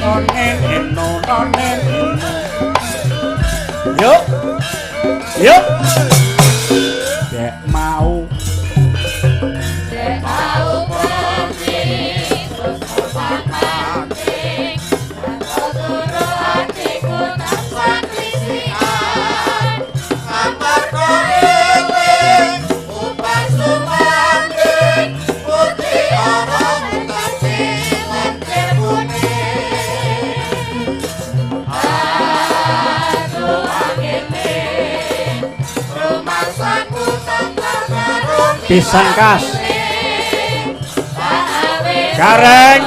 Onen eno nonen eno. Yuk. Yuk. Dek mau. Dek mau bengi terus otak-atik, tanpa turu atiku tansah klisikan. Amarga eling upah sumanding putri ora mutasi lentir kuning. Aduh angene rumangsaku tansah karo Pisan kas. Gareng.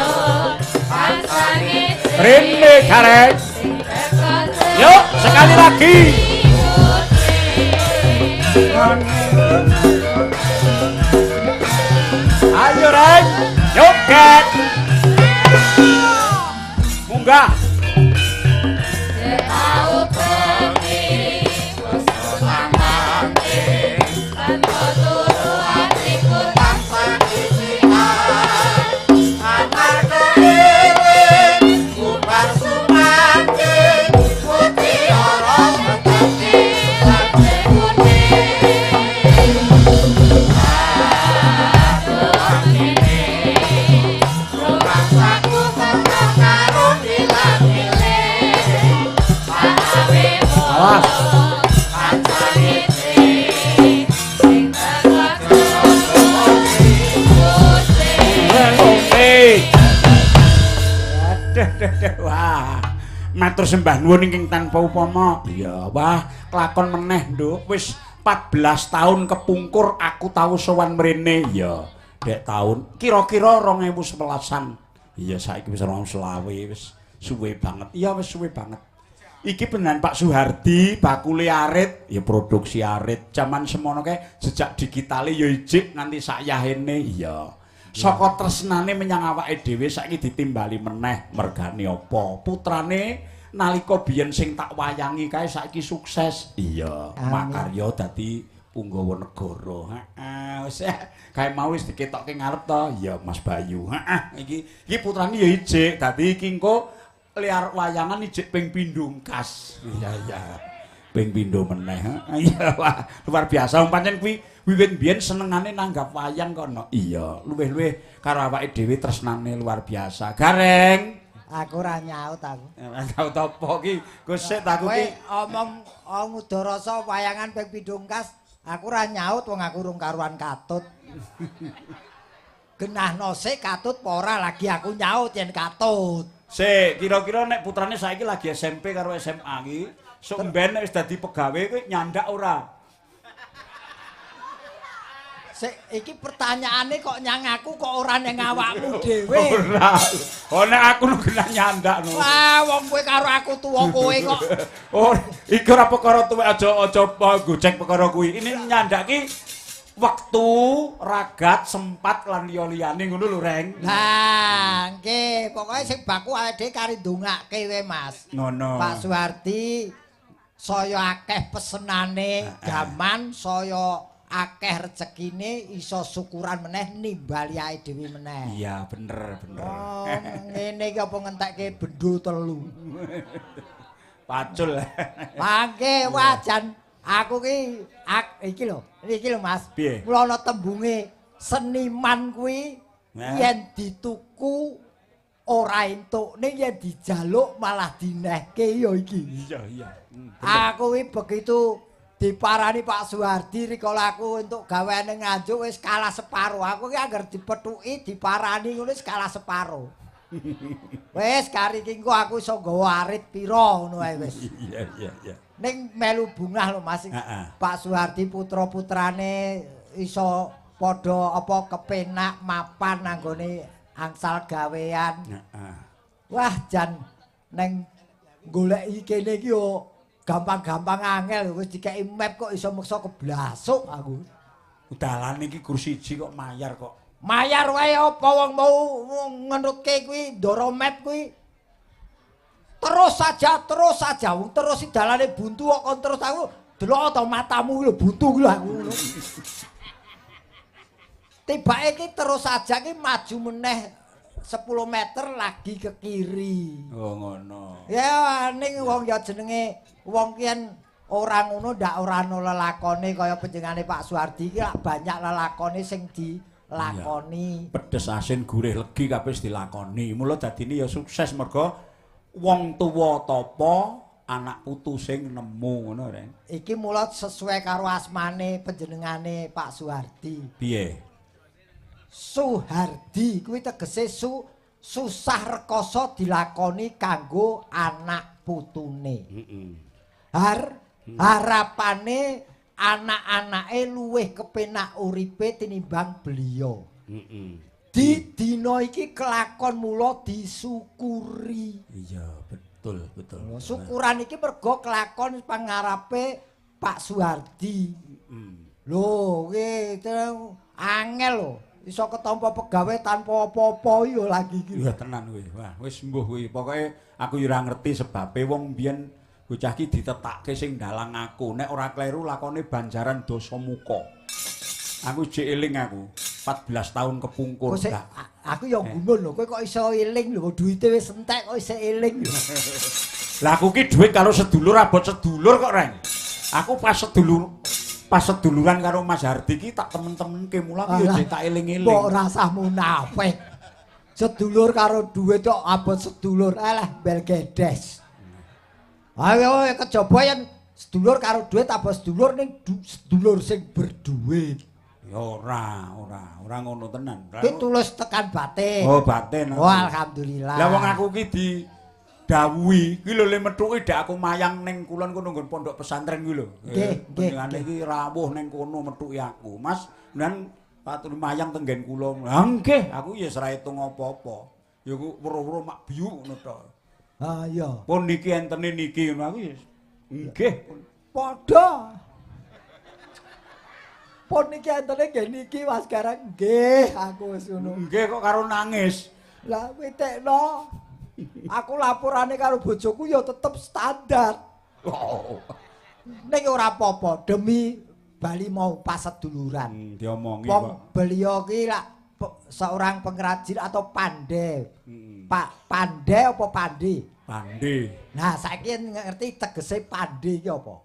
Rene gareng. Yuk, sekali lagi. Ayo Reng, joget. Munggah. Tau bengi terus otak-atik, tanpa turu atiku tansah klisikan. Amarga eling upah sumanding putri ora mutasi lentir kuning. Aduh angene rumangsaku tansah karo ilang-iling, pahame Awas. kancane sing teko putih. Oke. Aduh, duh, duh. Wah. Matur sembah nuwun ingkang tanpa upama. Iya, wah, kelakon meneh, Nduk. Wis 14 tahun kepungkur aku tau sowan mrene. Iya, dek taun kira-kira 2011-an. Iya, saiki wis 2020 wis suwe banget. Iya, wis suwe banget. Iki penan Pak Suhardi, bakule arit, ya produksi arit. Jaman semono kae jejak digitale ya ijik nganti sakyahene. Iya. Saka tresnane menyang awake dhewe saiki ditimbali meneh mergane apa? Putrane nalika biyen sing tak wayangi kae saiki sukses. Iya, makarya dadi punggawa negara. Heeh, wis kae mau wis diketokke ngarep to. Iya, Mas Bayu. Heeh, iki iki putrane ya ijik. Dadi iki engko liar wayangan ijik ping pindho ngkas. Iya, iya. Ping pindho meneh. Iya, wah, luar biasa. Wong pancen kuwi wiwit biyen senengane nanggap wayang kono. Iya, luwih-luwih karo awake dhewe tresnane luar biasa. Gareng. Aku ora nyaut aku. Ora nyaut apa ki? Gosek aku Kowe ki. omong ngudarasa wayangan ping pindho ngkas, aku ora nyaut wong aku urung karuan katut. Genahno sik katut apa ora lagi aku nyaut yen katut. Sik, kira-kira nek putrane saiki lagi SMP karo SMA ki, sok mben nek wis dadi pegawe kuwi nyandak ora? Sik, iki pertanyaane kok nyang aku kok ora ning awakmu dhewe. Ora. Oh nek aku nu genah nyandak no. Wah, wong kowe karo aku tuwa kowe kok. Oh, iki ora perkara tuwek, aja aja gojek perkara kuwi. Ini nyandak ki wektu, ragat, sempat lan liya-liyane ngono lho, Reng. Lah, nggih, pokoke sing baku awake dhewe kari ndongake wae, Mas. Ngono. Pak Suhardi saya akeh pesenane gaman, saya akeh rezekine iso syukuran meneh nimbali awake dhewe meneh. Iya, bener, bener. Oh, ngene iki apa ngentekke bendo telu. Pacul. Mangke wajan aku ki iki lho, iki lho Mas. Piye? Mula ana tembunge seniman kuwi yen dituku ora entuk, ning yen dijaluk malah dinehke ya iki. Iya, iya. Aku kuwi begitu diparani Pak Suhardi rikala aku entuk gaweane Nganjuk wis kalah separo. Aku ki angger dipethuki diparani ngono wis kalah separo. Wis kari iki engko aku iso nggawa arit pira ngono ae wis. Iya, iya, iya. Ning melu bungah lho Mas. Pak Suhardi putra-putrane iso padha apa kepenak mapan nanggone angsal gawean. Heeh. Wah jan neng goleki kene iki yo gampang-gampang angel wis dikeki map kok iso meksa keblasuk aku. Dalan iki gur siji kok mayar kok. Mayar wae apa wong mau ngenutke kuwi ndoro map kuwi. Terus saja, terus saja wong terus dalane buntu kok kon terus aku delok to matamu lho buntu kuwi lho aku ngono. Tibake iki terus saja ki maju meneh 10 meter lagi ke kiri. Oh ngono. Ya ning wong ya jenenge wong ki yen ora ngono ndak ora ana lelakone kaya panjenengane Pak Suhardi iki lak banyak lelakone sing dilakoni. Pedes asin gurih legi kabeh wis dilakoni. Mula dadine ya sukses mergo wong tuwa tapa anak putu sing nemu ngono Reng. Iki mula sesuai karo asmane panjenengane Pak Suhardi. Piye? Suhardi kuwi tegese susah rekoso dilakoni kanggo anak putune. Heeh. Harapane anak-anake luwih kepenak uripe tinimbang beliau. Heeh. Di dina iki kelakon mula disyukuri. Iya, betul, betul. Syukuran iki mergo kelakon pangarepe Pak Suhardi. Heeh. Lho, kuwi angel lho. Iso ketampa pegawe tanpa apa-apa ya lagi iki. Iya tenan kuwi. Wah, wis mbuh kuwi. Pokoke aku ya ora ngerti sebabe wong biyen bocah ki ditetake sing dalang aku. Nek ora kleru lakone Banjaran Dasamuka. Aku jek eling aku 14 tahun kepungkur. Aku ya gumun lho, kowe kok iso eling lho, duwite wis entek kok iso eling lho. Lah aku ki dhuwit karo sedulur abot sedulur kok, Reng. Aku pas seduluran karo Mas Hardi ki tak temen-temenke mula ki ya tak eling-eling. Mbok rasah munafik. Sedulur karo dhuwit kok abot sedulur. Alah bel gedes. Ayo kejaba yen sedulur karo dhuwit abot sedulur ning sedulur sing berduit. Ya ora ngono tenan. Ki tulus tekan batin. Oh, batin. Oh, alhamdulillah. Lah wong aku ki didhawuhi, kuwi lho le methuki dak aku mayang ning kulon kono nggon pondok pesantren kuwi lho. Nggih, nggih. Iki rawuh ning kono methuki aku. Mas, nan patur mayang tenggen kula. Lah nggih, aku ya ora hitung apa-apa. Ya ku weruh-weruh mak biuk ngono tok. Ha iya. Pun niki entene niki ngono aku ya. Nggih. Padha. Pun niki entene nggih niki Mas Gareng. Nggih, aku wis ngono. Nggih kok karo nangis. Lah witekno. Aku laporane karo bojoku ya tetep standar. Oh. Ning ora apa-apa demi bali mau paseduluran. Diomongi kok. Wong beliau ki lak seorang pengrajin atau pandai. Pak pandai apa pandi? Pandi. Nah, saiki ngerti tegese pandi ki apa?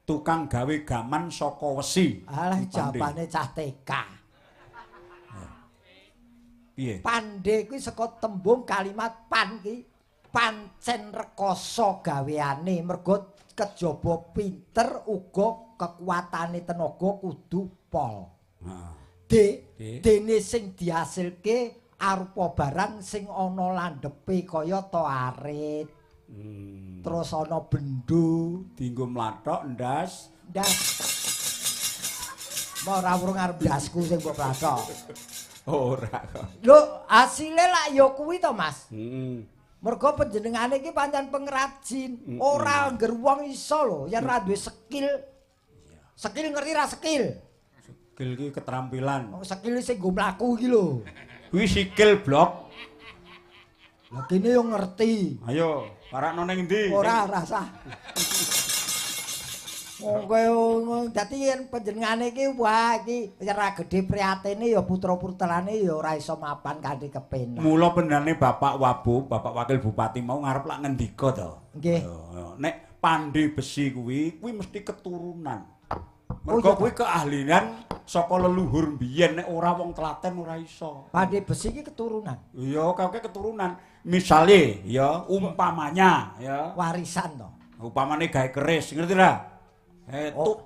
Tukang gawe gaman saka wesi. Alah jawabane cah TK. Piye? Pandhe kuwi saka tembung kalimat pan ki pancen rekoso gaweane mergo kejaba pinter uga kekuatane tenaga kudu pol. Heeh. Dene sing dihasilke arupa barang sing ana landhepe kaya to arit. Terus ana bendho dienggo mlathok ndas. Ndas. Ora urung arep ndasku sing mbok plathok. Ora kok. Lho, asile lak ya kuwi to, Mas. Heeh. Mergo panjenengane iki pancen pengrajin, ora angger wong iso lho yen ora duwe skill. Skill ngerti ra skill? Skill ki keterampilan. Oh, skill sing nggo mlaku iki lho. Kuwi sikil blok. Lah kene yo ngerti. Ayo, parakno ning endi? Ora rasah. Wong kowe dadi yen panjenengane iki wah iki ora gedhe priatene ya putra-putrane ya ora iso mapan kanthi kepenak. Mula penane Bapak Wabu, Bapak Wakil Bupati mau ngarep lak ngendika to. Nggih. Nek pandhe besi kuwi, kuwi mesti keturunan. Mergo kuwi keahlian saka leluhur mbiyen, nek ora wong telaten ora iso. Pandhe besi iki keturunan. Iya, kake keturunan. Misale ya umpamanya ya warisan to. Upamane gawe keris, ngerti ra?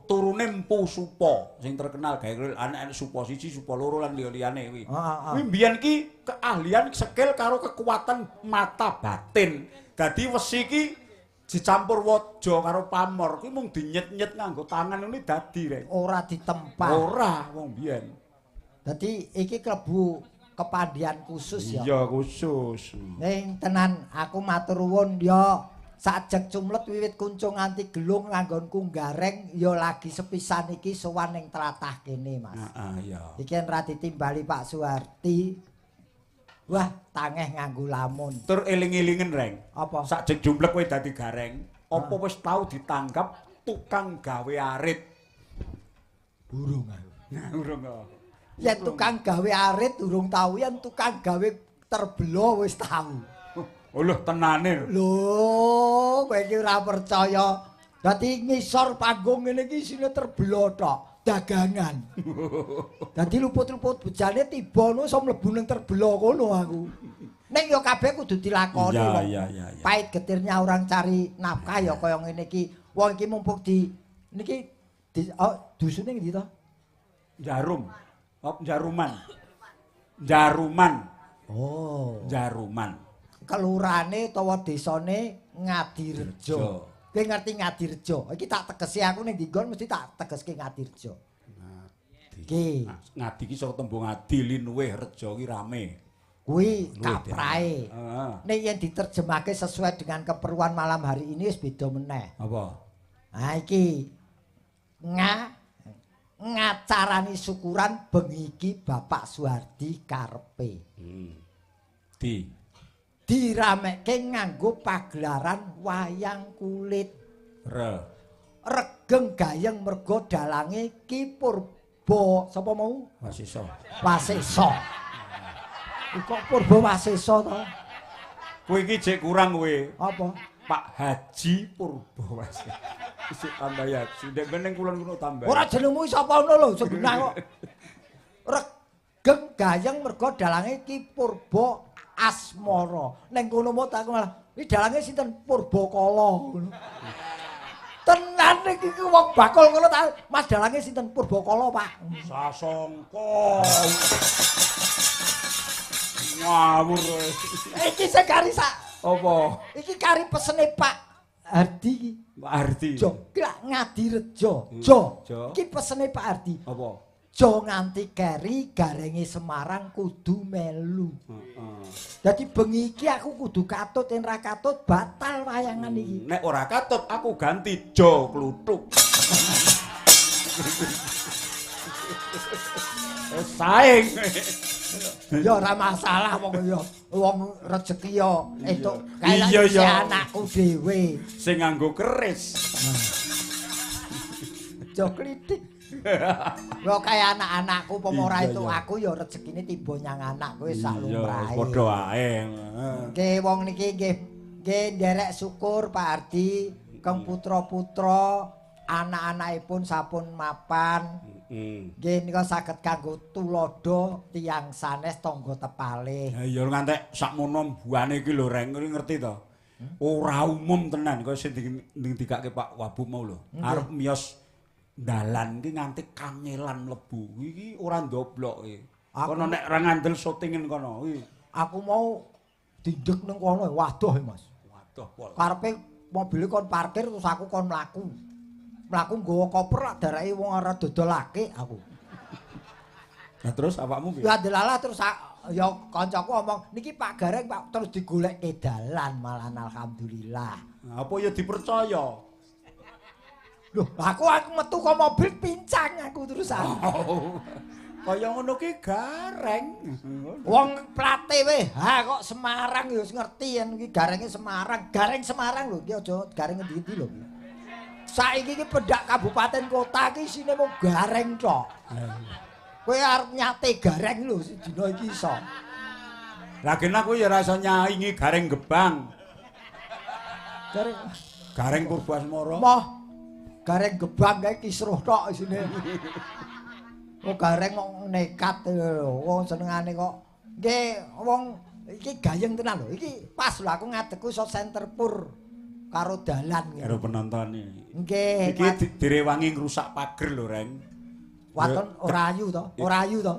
Turune Empu Supo sing terkenal gawe keris, anak Supo siji, Supo loro lan liya-liyane kuwi. Kuwi mbiyen ki keahlian skill karo kekuatan mata batin. Dadi wesi ki dicampur waja karo pamor kuwi mung dinyet-nyet nganggo tangan ngene dadi rek. Ora ditempa. Ora wong biyen. Dadi iki klebu kepandian khusus ya. Iya khusus. Ning tenan aku matur nuwun ya. Sajek cumlet wiwit kuncung nganti gelung nganggonku gareng ya lagi sepisan iki sowan ning tlatah kene Mas. Heeh iya. Iki yen ra ditimbali Pak Suharti. Wah, tangeh nganggo lamun. Tur eling-elingen Reng. Apa? Sajek jumlek kowe dadi gareng, apa wis tau ditanggap tukang gawe arit? Burung aku. Nah, urung kok. Yen tukang gawe arit durung tau, yen tukang gawe Terbelo wis tau. Oh lho tenane lho. Lho, kowe iki ora percaya. Dadi ngisor panggung ngene iki isine terbelo tok, dagangan. Dadi luput-luput bejane tiba ngono iso mlebu ning terbelo kono aku. Ning ya kabeh kudu dilakoni. Iya, iya, iya. Pahit getirnya orang cari nafkah ya kaya ngene iki. Wong iki mumpung di niki di oh, dusune ngendi to? Jarum. Oh, Jaruman. Jaruman. Oh. Jaruman. Kelurane utawa desane Ngadirejo. Kowe ngerti Ngadirejo? Iki tak tegesi aku ning ndi nggon mesti tak tegeske Ngadirejo. Ngadi. Iki. Ngadi iki saka tembung adi linuwih rejo ki rame. Kuwi kaprae. Heeh. Nek yen diterjemahke sesuai dengan keperluan malam hari ini wis beda meneh. Apa? Ha iki ngacarani syukuran bengi iki Bapak Suhardi karepe. Diramekke nganggo pagelaran wayang kulit. Regeng gayeng mergo dalange Ki Purba sapa mau? Wasesa. Wasesa. Kok Purba Wasesa to? Kowe iki jek kurang kowe. Apa? Pak Haji Purba Wasesa. Isih tambah haji. Ndek ben ning kulon kono tambah. Ora jenengmu sapa ngono lho, segenah kok. Regeng gayeng mergo dalange Ki Purba Asmara. Ning kono mau tak malah, iki dalange sinten Purbakala ngono. Tenan iki wong bakul ngono tak, Mas dalange sinten Purbakala, Pak. Sasongko. Ngawur. Iki sing kari sak apa? Iki kari pesene Pak Hardi iki. Pak Hardi. Jo, iki lak Ngadirejo. Jo. Iki pesene Pak Hardi. Apa? Jo nganti keri garenge Semarang kudu melu. Heeh. Dadi bengi iki aku kudu katut, yen ra katut batal wayangan iki. Nek ora katut aku ganti Jo kluthuk. Saing. Ya ora masalah wong ya wong rejeki ya entuk Iya, iya. anakku dhewe. Sing nganggo keris. Jo klitik. Lho kaya anak-anakku pomo ora Iya, entuk iya. aku ya rezekine tiba nyang anak kowe sak Iya, lumrahe. padha wae. Nggih wong niki nggih nggih nderek syukur Pak Hardi, keng putra-putra anak-anakipun sampun mapan. Nggih nika saged kanggo tuladha tiyang sanes tangga tepalih. Ya iya ngantek sakmono mbuane iki lho Reng, ngerti to? Ora umum tenan kaya sing dikake Pak Wabub mau lho. Arep miyos dalan iki nganti kangelan mlebu. Iki ora ndobloke. Kono nek ora ngandel syutingen kono kuwi. Aku mau dindek ning kono, waduh Mas. Waduh pol. Karepe mobile kon parkir terus aku kon mlaku. Mlaku nggawa koper lak darake wong ora dodolake aku. Lah terus awakmu piye? Ya delalah terus ya kancaku omong niki Pak Gareng Pak terus digolekke dalan malahan alhamdulillah. Apa ya dipercaya? Loh, aku metu kok mobil pincang aku terusan. Oh. Kaya ngono ki Gareng. Wong plate WH kok Semarang ya wis ngerti yen iki garenge Semarang. Gareng Semarang lho iki aja gareng ngendi-endi lho. Saiki iki pendak kabupaten kota iki isine mung gareng tok. Kowe arep nyate gareng lho dina iki iso. Lah kene aku ya ora iso nyaingi Gareng Gebang. Gareng Gareng Purba Asmara. Moh. Gareng Gebang kae kisruh tok isine. Oh gareng kok nekat lho, wong senengane kok. Nggih, wong iki gayeng tenan lho. Iki pas lho aku ngadegku iso senterpur karo dalan karo penonton iki. Nggih. Iki direwangi ngrusak pager lho, Reng. Waton ora ayu to? Ora ayu to?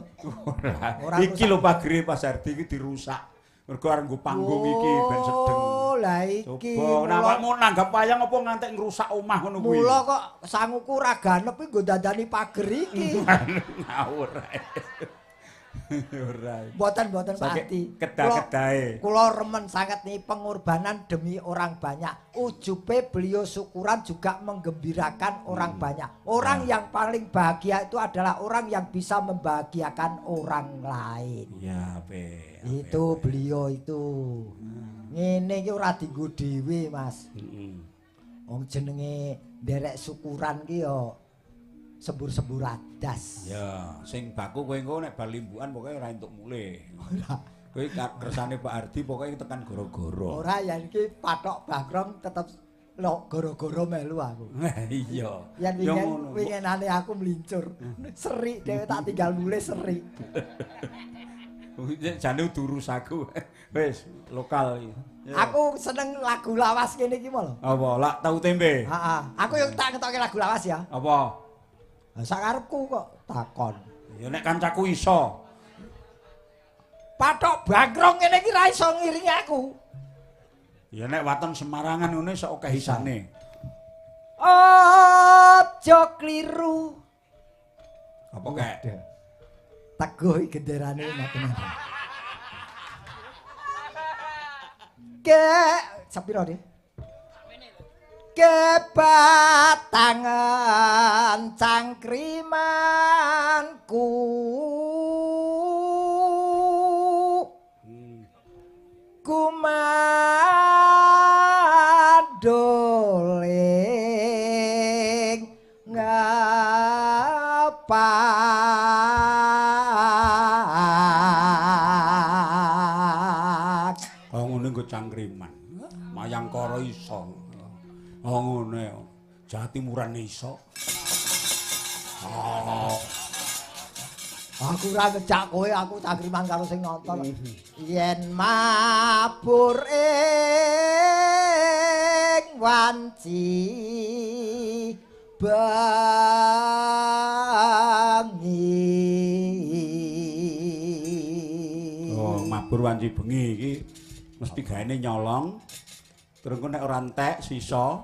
Ora. Iki lho pagere Pak Sardi iki dirusak. Mergo arep nggo panggung iki ben sedeng. Oh, lah iki. Coba awakmu nanggap wayang apa ngantek ngrusak omah ngono kuwi. Mula kok sanguku ora ganep iki nggo dandani pager iki. Ngawur ae. Ora. Mboten-mboten Pak Adi. Kedah-kedahe. Kula remen sanget nih pengorbanan demi orang banyak. Ujube beliau syukuran juga menggembirakan orang banyak. Orang yang paling bahagia itu adalah orang yang bisa membahagiakan orang lain. Ya, ape. Itu beliau itu. Ngene iki ora dienggo dhewe, Mas. Heeh. Wong jenenge nderek syukuran ki ya sembur-sembur adas. Ya, sing baku kowe engko nek bar limbukan pokoke ora entuk mulih. Ora. Kowe kersane Pak Ardi pokoke tekan goro-goro. Ora yen iki pathok Bangkrong tetep lho goro-goro melu aku. Iya. Yen winginane aku mlincur. Serik dhewe tak tinggal mulih serik. Jane durus aku. Wis lokal iki. Aku seneng lagu lawas kene iki lho. Apa? Lak tahu tempe. Heeh. Aku yo tak ngetoke lagu lawas ya. Apa? Lah sakarepku kok takon. Ya nek kancaku iso. Pathok Bangkrong ngene iki ra iso ngiringi aku. Ya nek waton Semarangan ngono iso akeh isane. Aja kliru. Apa kek? Teguh iki genderane ngoten. Ke sepiro de? Kebatangan cangkrimanku. Kumandoling ngapak. Oh ngono nggo cangkriman. Mayangkara iso. Oh ngono. Jatimuran iso. Oh. Aku ora ngejak kowe, aku cangkriman karo sing nonton. Yen mabur ing wanci bengi. Oh, mabur wanci bengi iki mesti gaene nyolong. Terus engko nek ora entek sisa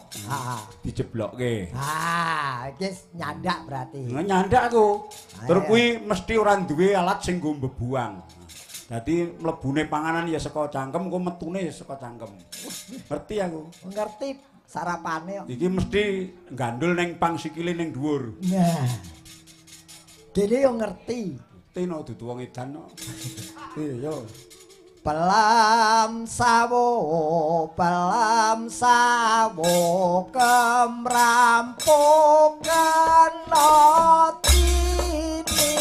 dijeblokke. Ah, iki nyandak berarti. Nyandak aku. Terus kuwi mesti ora duwe alat sing nggo mbebuang. Dadi mlebune panganan ya saka cangkem, engko metune ya saka cangkem. Ngerti aku. Ngerti sarapane kok. Iki mesti gandul ning pang sikile ning dhuwur. Nah. Dene yo ngerti. Tino dudu wong edan kok. Iya. Pelam sawo kemrampukan tinindra.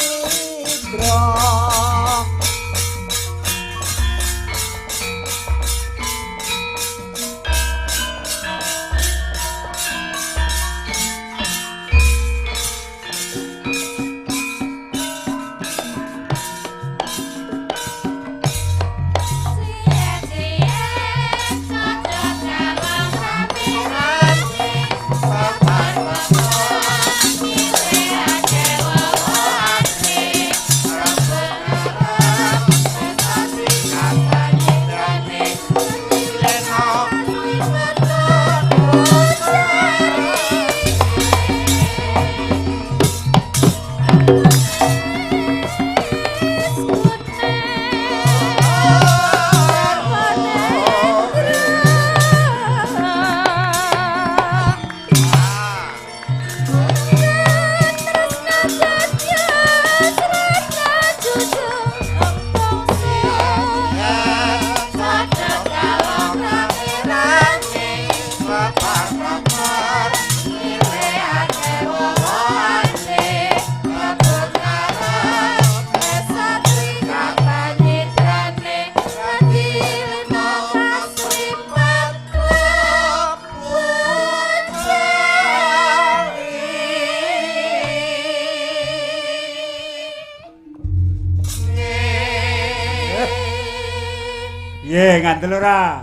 Ye, ngandel ora?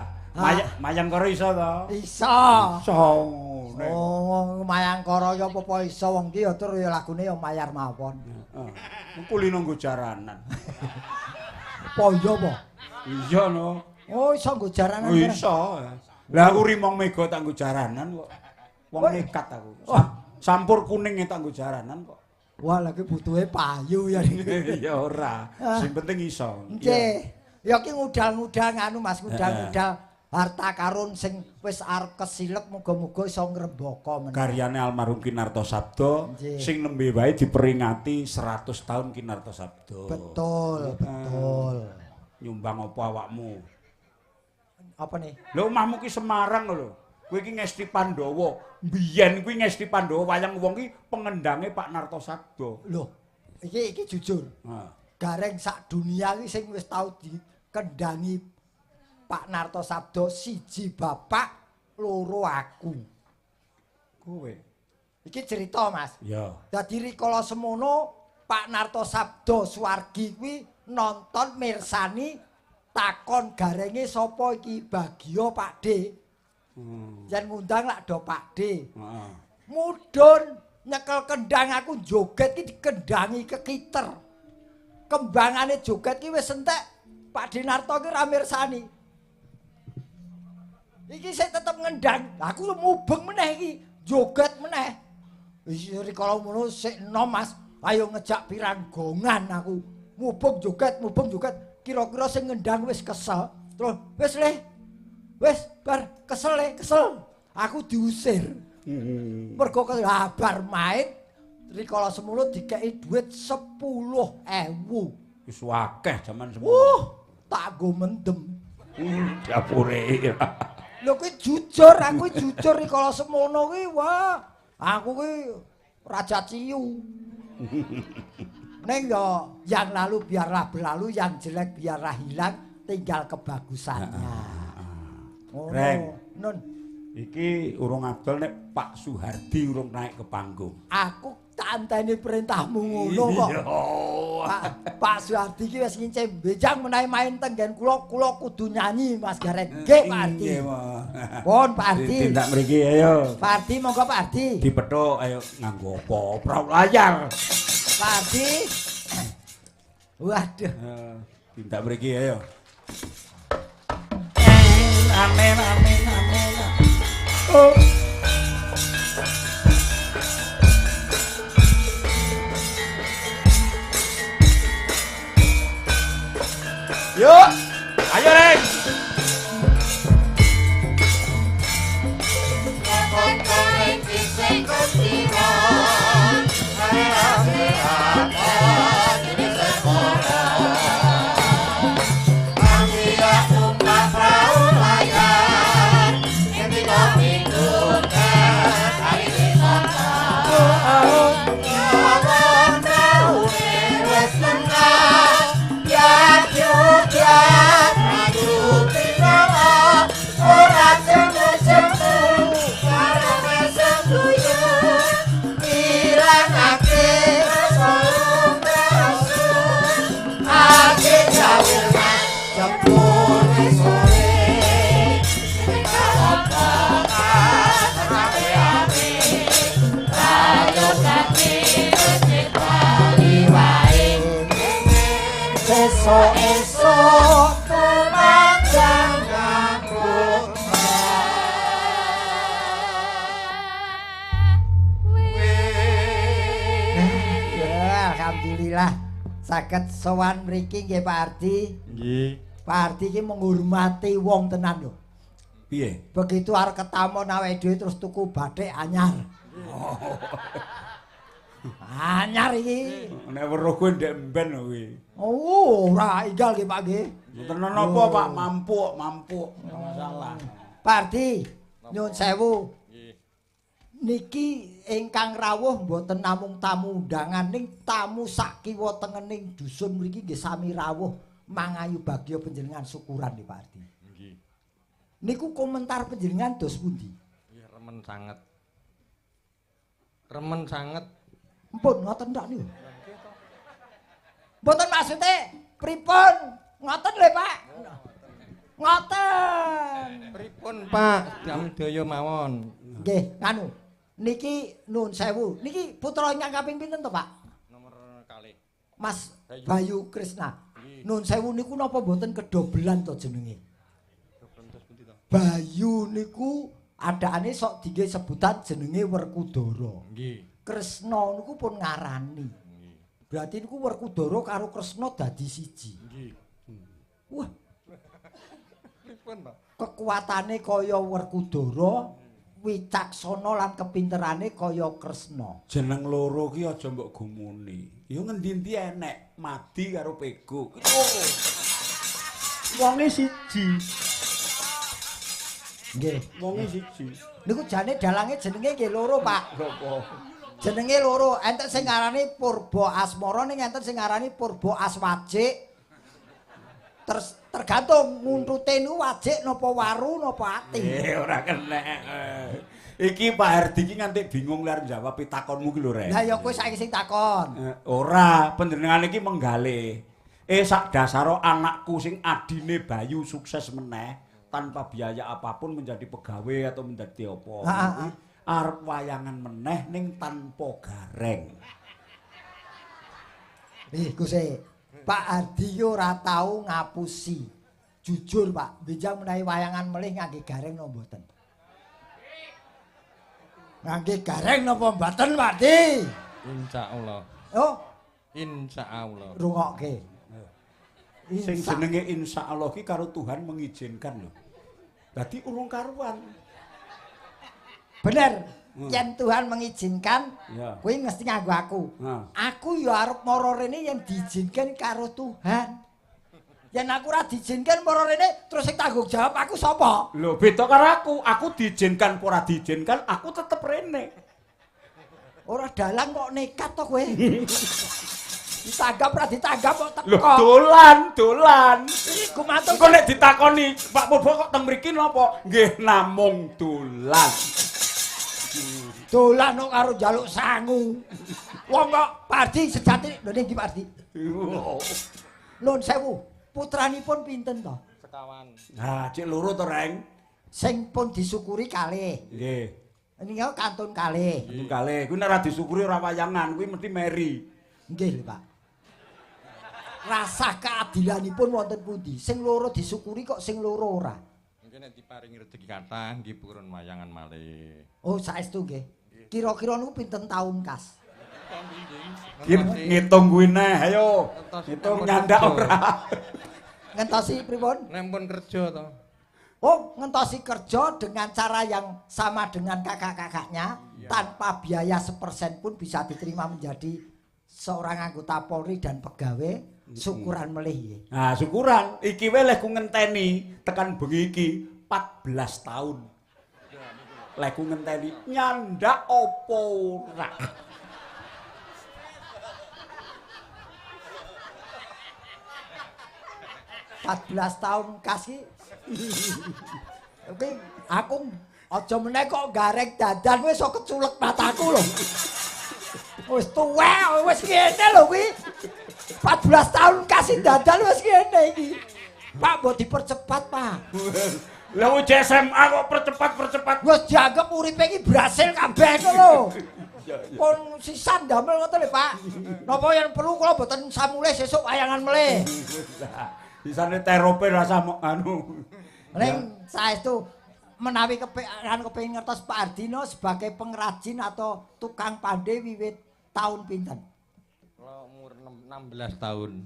Mayangkara iso to? Iso. Iso. Oh, Mayangkara ya apa-apa iso wong ki ya tur ya lagune ya mayar mawon. Heeh. Kulino nggo jaranan. Apa iya apa? Iya no. Oh, iso nggo jaranan. Iso. Lah aku rimong mega tak nggo jaranan kok. Wong nekat aku. Sampur kuning tak nggo jaranan kok. Wah, lagi butuhe payu ya. Ya ora. Sing penting iso. Nggih. Ya ki ngudal-ngudal nganu Mas, ngudal-ngudal harta karun sing wis arep kesilep muga-muga iso ngrembaka meneh. Karyane almarhum Ki Nartosabdo sing nembe wae diperingati 100 tahun Ki Nartosabdo. Betul, betul. Nyumbang apa awakmu? Apa nih? Lho omahmu ki Semarang lho. Kowe iki ngesti Pandhawa. Mbiyen kuwi ngesti Pandhawa wayang wong ki pengendange Pak Nartosabdo. Lho, iki jujur. Heeh. Gareng sak dunia iki sing wis tau di Dikendangi Pak Narto Sabdo siji bapak loro aku. Kowe. Iki cerita, Mas. Ya. Dadi rikala semono Pak Narto Sabdo Suwargi kuwi nonton mirsani takon garenge sapa iki Bagio Pak D. Yen ngundang lak do Pak D. Heeh. Mudhun nyekel kendang aku joget ki dikendangi kekiter. Kembangane joget ki wis entek, Pak D Narto ki ora mirsani. Iki sik tetep ngendang. Aku mubeng meneh iki, joget meneh. Wis rikala ngono sik enom, Mas. Ayo ngejak pirang gongan aku. Mubeng joget, mubeng joget. Kira-kira sing ngendang wis kesel. Terus wis le. Wis bar kesel le, kesel. Aku diusir. Mergo bar main rikala semono dikeki dhuwit 10.000. Wis akeh jaman semono. Tak nggo mendem. Dapure. Lho kuwi jujur, aku jujur rikala semono kuwi wah, aku kuwi raja ciu. Ning yo yang lalu biarlah berlalu, yang jelek biarlah hilang, tinggal kebagusannya. Reng. Nun. Iki urung abdol nek Pak Suhardi urung naik ke panggung. Aku tak anteni perintahmu ngono kok. Pak Suhardi iki wis ngince bejang menawi main tenggen kula, kula kudu nyanyi Mas Gareng. Nggih Pak Ardi. Pun Pak Ardi. Tindak mriki ayo. Pak Ardi monggo Pak Ardi. Dipethuk ayo nganggo apa? Prau layar. Pak Ardi. Waduh. Tindak mriki ayo. Amin amin amin. Oh. Yuk, ayo Reng. Esok-esok tumandang aku. Ya, alhamdulillah saged sowan mriki nggih Pak Ardi. Nggih. Pak Ardi iki menghormati wong tenan lho. Piye? Begitu arep ketamon awake dhewe terus tuku bathik anyar. Anyar iki. Nek weruh kowe ndek emben kuwi. Oh, ora inggal nggih Pak nggih. Mboten napa Pak, mampu, mampu. Ora masalah. Pak Ardi, nyuwun sewu. Nggih. Niki ingkang rawuh mboten namung tamu undangan ning tamu sak kiwa tengening dusun mriki nggih sami rawuh mangayu bagya panjenengan syukuran nggih Pak Ardi. Nggih. Niku komentar panjenengan dos pundi? Nggih, remen sanget. Remen sanget. Mpun ngoten tok niku. Mboten maksude pripun? Ngoten lho Pak. Ngoten. Pripun Pak? Damdaya mawon. Nggih, nganu. Niki nuwun sewu. Niki putra ingkang kaping pinten to, Pak? Nomor kalih. Mas Bayu Krisna. Nuwun sewu niku napa mboten kedobelan to jenenge? Dobelan terus pundi to? Bayu niku adakane sok dingge sebutan jenenge Werkudara. Nggih. Kresna niku pun ngarani. Berarti niku Werkudara karo Kresna dadi siji. Nggih. Wah, Pripun, Pak? kekuatane kaya Werkudara, wicaksana lan kepinterane kaya Kresna. Jeneng loro ki aja mbok gumuni. Ya ngendi-endi enek Madi karo Pego. Ki loro. Wonge siji. Nggih. Wonge siji. Niku jane dalange jenenge nggih loro, Pak. Sopo? Jenenge loro, enten sing ngarani Purba Asmara ning enten sing ngarani Purba Aswajik. Terus tergantung nguntute niku wajik napa waru napa ati. Ora kena. Iki Pak Hardi iki nganti bingung lar jawab pitakonmu ki lho, Rek. Lah ya kowe saiki sing takon. Ora, panjenengan iki menggalih. Sak dasara anakku sing adine Bayu sukses meneh tanpa biaya apapun menjadi pegawai atau menjadi apa. Arep wayangan meneh ning tanpa gareng. Iku sik. Pak Hardi yo ora tau ngapusi. Jujur, Pak, benjang menawi wayangan melih ngangge gareng napa mboten? Ngangge gareng napa mboten, Pak Di? Insyaallah. Oh, insyaallah. Rungokke. Sing jenenge insyaallah ki karo Tuhan mengizinkan lho. Dadi urung karuan. Bener. Yen Tuhan mengizinkan, kuwi mesti nganggo aku. Aku ya arep mara rene yen diizinkan karo Tuhan. Yen aku ora diizinkan mara rene, terus sing tanggung jawab aku sapa? Lho, beda karo aku. Aku diizinkan apa ora diizinkan, aku tetep rene. Ora dalang kok nekat to kowe. Ditanggap ora ditanggap kok teko. Lho, dolan. Iku matur. Engko nek ditakoni, Pak Purbo kok teng mriki napa? Nggih namung dolan. Dolan kok karo njaluk sangu. Wong kok Pak Ardi sejati lho ning ndi Pak Ardi? Nuwun sewu, putranipun pinten to? Sekawan. Nah, cek loro to, Reng. Sing pun disyukuri kalih. Nggih. Menika kantun kalih. Kantun kalih. Kuwi nek ora disyukuri ora wayangan, kuwi mesti meri. Nggih lho, Pak. Rasa keadilanipun wonten pundi? Sing loro disyukuri kok sing loro ora? Mungkin nek diparingi rejeki kathah nggih purun wayangan malih. Oh, saestu nggih. Kira-kira niku pinten taun kas? Ngitung kuwi neh, ayo. Ngitung nyandak ora. Ngentosi pripun? Nek pun kerja to. Oh, ngentosi kerja dengan cara yang sama dengan kakak-kakaknya, tanpa biaya sepersen pun bisa diterima menjadi seorang anggota Polri dan pegawai. Syukuran melih nggih. Nah, syukuran iki wae leh ku ngenteni tekan bengi iki 14 tahun. Leh ku ngenteni nyandak apa ora. 14 tahun kasih. Oke, aku aja meneh kok gareng dandan wis iso keculek mataku lho. Wis tuwek, wis ngene lho kuwi. 14 tahun kasih dandan wis ngene iki. Pak, mbok dipercepat, Pak. Lah wis SMA kok percepat-percepat. Wis dianggep uripe iki berhasil kabeh kok lho. Pun sisan damel ngoten lho, Pak. Napa yen perlu kula mboten samulih sesuk wayangan melih. Sisane terope rasa anu. Ning saestu menawi kepengin ngertos Pak Ardino sebagai pengrajin atau tukang pandai wiwit tahun pinten? Kula umur 16 tahun.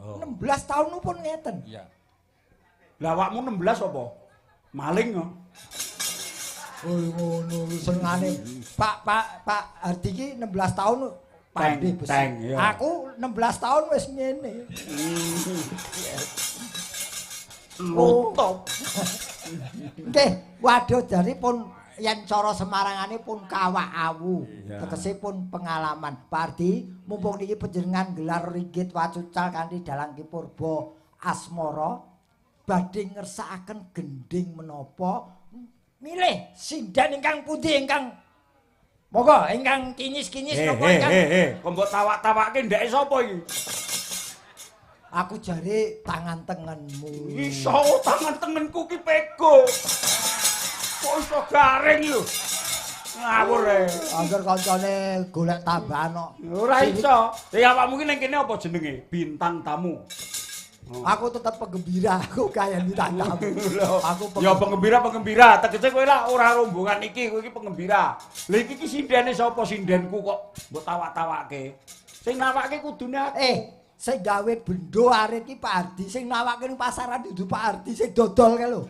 Oh. 16 tahun pun ngeten. Iya. Lah awakmu 16 apa? Maling kok. Oh ngono senengane. Pak Ardi iki 16 tahun pandai besi. Aku 16 tahun wis ngene. Nutup. Nggih, waduh dari pun yen cara Semarangane pun kawak awu. Tegese pun pengalaman. Pak Ardi, mumpung niki panjenengan gelar ringgit wacucal kanthi dalang Ki Purba Asmara, badhe ngersakaken gendhing menapa milih sinden ingkang pundi ingkang monggo ingkang kinyis-kinyis napa ingkang kok mbok tawak-tawakke ndeke sapa iki? Aku jare tangan tengenmu. Iso tangan tengenku ki pego. Kok iso garing lho. Ngawur e. Angger kancane golek tambahan kok. Ora iso. Ya awakmu ki ning kene apa jenenge? Bintang tamu. Aku tetep penggembira, aku kaya bintang tamu. Aku ya penggembira, tegese kowe lah ora rombongan iki, kowe iki penggembira. Lha iki ki sindene sapa sindenku kok mbok tawak-tawakke? Sing nawake kudune aku. Sing gawe bendo arit ki Pak Ardi, sing nawake ning pasaran dudu Pak Ardi sing dodol kae lho.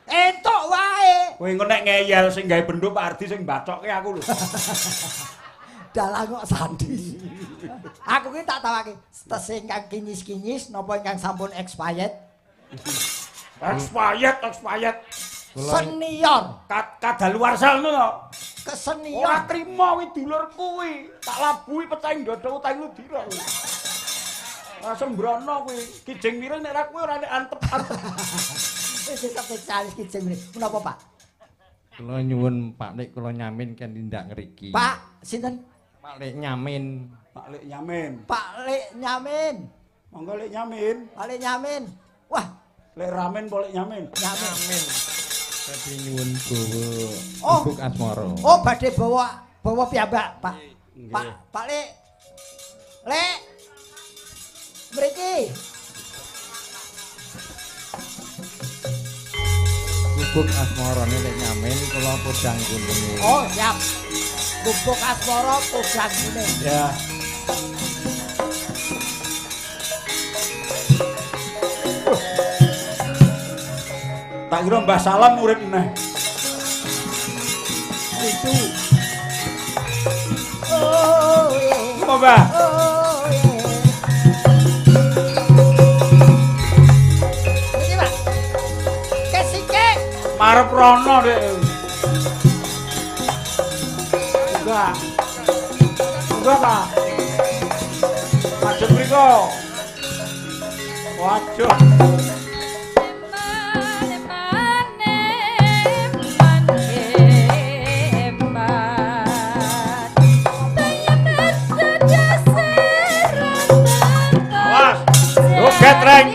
Entuk wae. Kowe engko nek ngeyel sing gawe bendo Pak Ardi sing bacokke aku lho. Dalang kok sadis. Aku ki tak tawake tesih ingkang kinyis-kinyis napa ingkang sampun expired? Expired. Senior. Kadaluwarsa ngono to. Kesenior. Ora trimo kuwi dulurku kuwi. Tak labuhi pecahing dada utang ludira. Ora sembrono kuwi. Kijing miring nek ra kuwi ora nek antep-antep. Wis spesialis kijing miring. Menapa, Pak? Kula nyuwun Pak Lik kula nyamin ken tindak ngriki. Pak, sinten? Pak Lik nyamin. Pak Lik nyamin. Pak Lik nyamin. Monggo Lik nyamin. Pak Lik nyamin. Wah, Lek ramen apa Lek nyamin? Nyamin. Badhe nyuwun gawa Oh. gubuk asmara. Oh, badhe bawa piyambak, Pak. Pak, Pak Lik. Lek. Mriki. Gubuk asmarane lek nyamin kula podang kuning. Oh, siap. Gubuk asmara podang kuning. Ya. Tak kira Mbah Salam urip neh. Itu. Oh, yeah. Apa, Mbah? Oh, yeah. Iki, Pak. Kesike. Marep rono, Dek. Enggak. Enggak, Pak. Ajeng mriko. Waduh. Awas. Joget, Reng.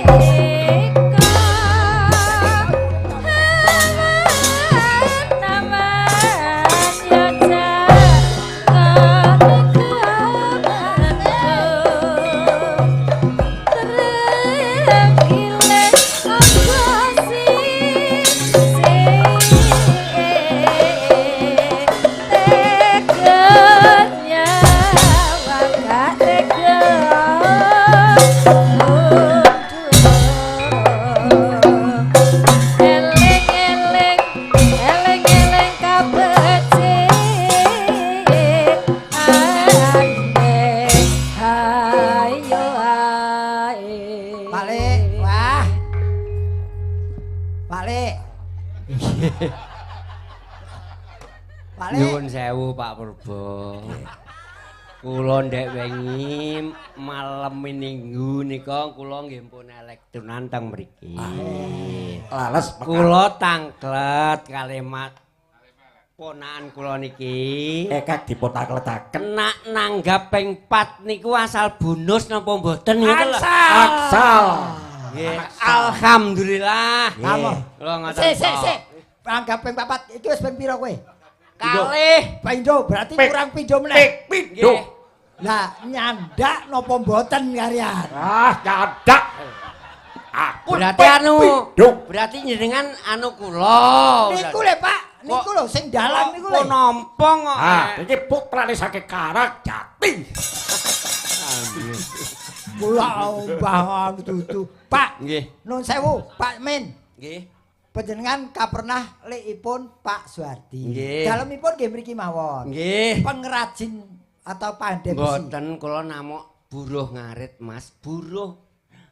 Pak Lek, wah. Pak Lek. Pak Lek. Nyuwun sewu Pak Purbo. Kula ndek wingi malem Minggu nika kula nggih pun elektronan teng mriki. Lales pekak. Kula tangklet kalih mat ponakan kula niki. Ekak dipotakletaken. Kena nanggap ping 4 niku asal bonus napa mboten ngoten lho. Aksal. Nggih, alhamdulillah. Apa? Kula ngoten. Sik, sik, sik. Panggap ping 4 iki wis ping pira kowe? Kalih. Pindho, berarti Ping. kurang pindho meneh. Ping pindho. Nggih. Lah nyandak napa mboten karian? Ah, nyandak. Aku Berarti ping anu, pindho. berarti jenengan anu kula. Niku lho, Pak. Niku lho sing dalang niku lho. Kok nampong kok. Ah, iki putrane saking Karang-Jati. Kula mbah anu dudu. Pak, Nggih. nun sewu, Pak Min. Nggih. Panjenengan kapernah lekipun Pak Suhardi. Nggih. Dalemipun nggih mriki mawon. Nggih. Pengrajin atau pandai besi. Mboten kula namuk buruh ngarit, Mas. Buruh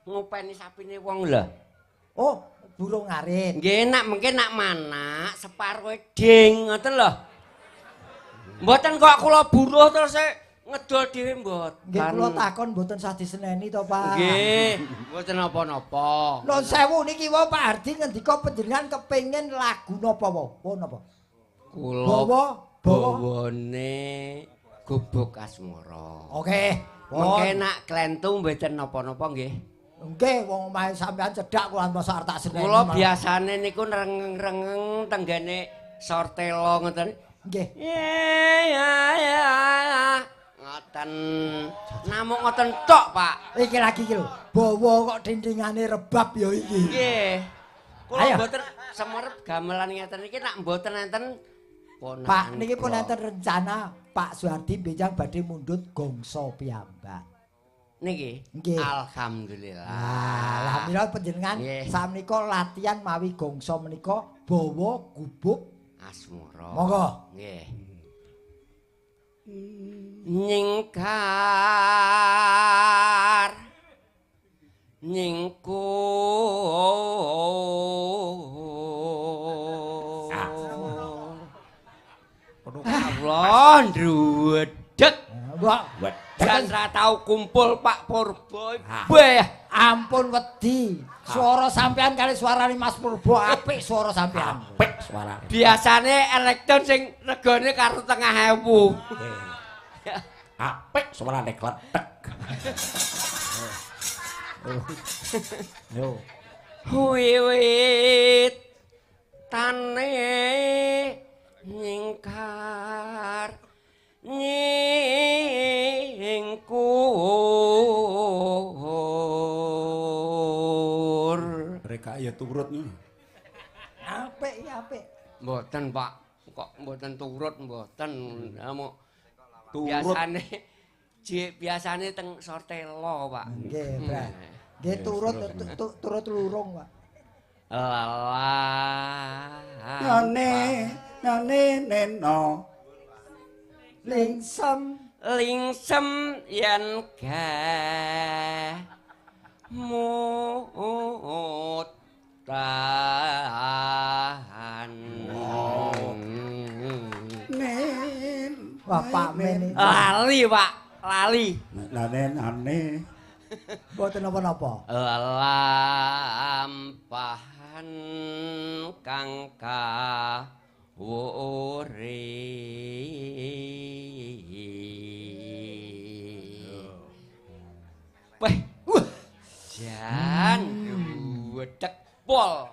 ngopeni sapine wong lho. Oh, buruh ngarit. Nggih, nak mungkin nak manak separuhe ding ngoten lho. Mboten kok kula buruh terus ngedol dhewe mboten. Nggih kula takon mboten sah diseneni to, Pak. Nggih, mboten napa-napa. Nun sewu niki wau Pak Hardi ngendika panjenengan kepengin lagu napa wae? Oh napa? Kula Bawa, bawa. bawane gubuk asmara. Oke. Mengke nak klentu mboten napa-napa nggih. Nggih, wong omahe sampean cedhak kula mosok arep tak seneni. Kula malah. biasane niku rengeng-rengeng tenggene sortelo ngoten. Nggih. Ya ya ya. Ngoten. Namung ngoten tok, Pak. Iki lagi iki lho. Bawa kok dindingane rebab ya iki. Nggih. Kula Ayo. mboten semerep gamelan ngeten iki nak mboten enten ponakan. Pak niki pun kula. enten rencana Pak Suhardi benjang badhe mundhut gongso piyambak. Niki. Nggih. Alhamdulillah. Ah, alhamdulillah panjenengan Nggih. sakmenika latihan mawi gongso menika bawa gubuk Asmara. Monggo. Nggih. Nyingkar nyingkur. Allah ndredeg. Mbok Wedek. Jan ra tau kumpul Pak Purbo. Beh, Ampun wedi. Suara sampean kali suarane Mas Purbo apik suara sampean. Apik suarane. Biasane elektron sing regane karo 5.000. Apik suarane kletek. Yo. Wiwit tane nyingkar nyingkur. Mereka ya turut nih. Apik ya apik. Mboten Pak, kok mboten turut mboten. Amuk turut. Biasane biasane teng Sortelo, Pak. Nggih, Mbah. Nggih turut turut lurung, Pak. Lalah. Nane nane neno. Lingsem lingsem yen geh mutan. Nen. Wah, Pak Men. Lali, Pak, lali. Nane nane. Mboten napa-napa. Lampahan kang kawuri. Weh, jan wedek pol.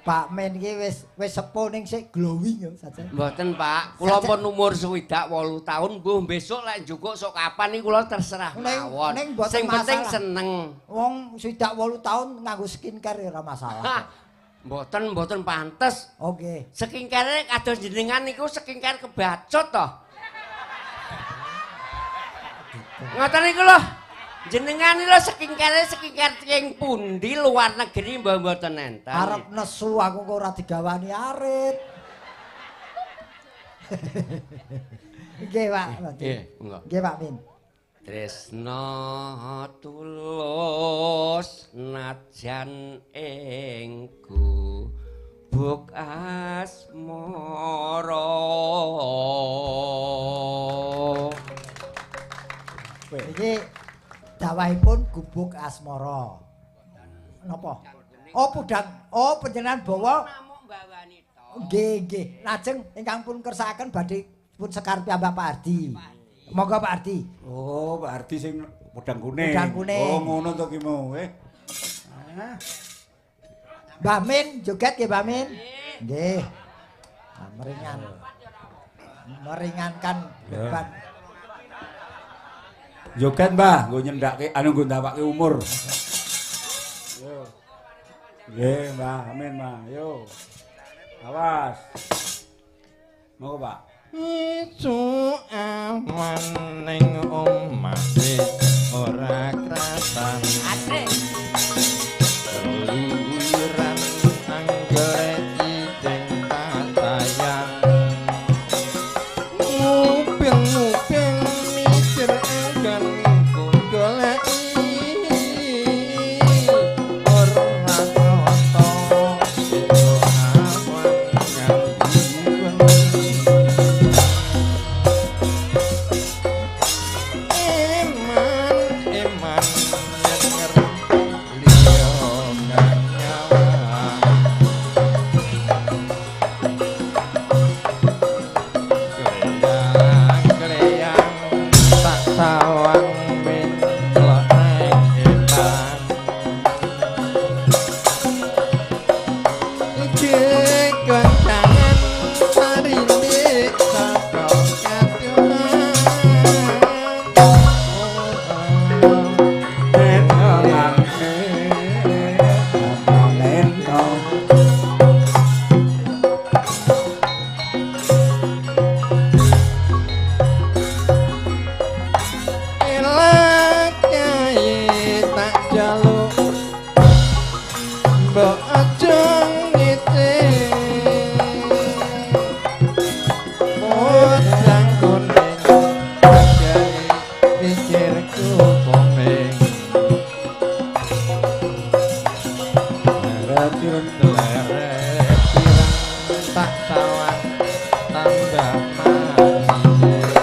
Pak Men iki wis wis sepuh ning sik glowing ya saja. Mboten, Pak. Kula pun umur 68 tahun, mbuh besok lek njukuk sok kapan iki kula terserah mawon. Sing penting seneng. Wong 68 tahun nganggo skincare ya ora masalah. Mboten, mboten pantes. Oke. Skincare kados jenengan niku skincare kebacut toh. Ngoten niku lho. Jenengan lho skincare skincare tiyang pundi luar negeri mbah mboten enten. Arep nesu aku kok ora digawani arit. Nggih, Pak. Nggih, monggo. Nggih, Pak Min. Tresna tulus najan ing gubuk asmara. Iki dawahipun gubuk asmara. Napa? Oh, pudang. Oh, panjenengan bawa namung mbawani to. Nggih, nggih. Lajeng ingkang pun kersakaken badhe pun sekar piyambak Pak Ardi. Monggo Pak Ardi. Oh, Pak Ardi sing podang kuning. Podang kuning. Oh, ngono to ki mau. Ah. Mbah Min joget nggih, Mbah Min? Nggih. Nah, meringan. Meringankan beban. Joget Mbah, nggo nyendhake anu nggo ndawake umur. Yo. Nggih, Mbah, amin, Mbah. Yo. Awas. Monggo, Pak. Icu awan ning omahe ora krasan. Asik. Keluyuran anggrek ijeng tatayang. Nguping-nguping mikir anggonku goleki ora rata. Icu awan nganti wengi. Eman, eman yen ngerti liya kang nyawang. Kleyang, kleyang tak sawang menclok nang etan. Iki goncangan sarine saka katuhan. Neno. Elak kae tak jaluk mbok aja ngece. Podang kuning gawe pikirku komeng. Leret ireng tak sawang tambah manis.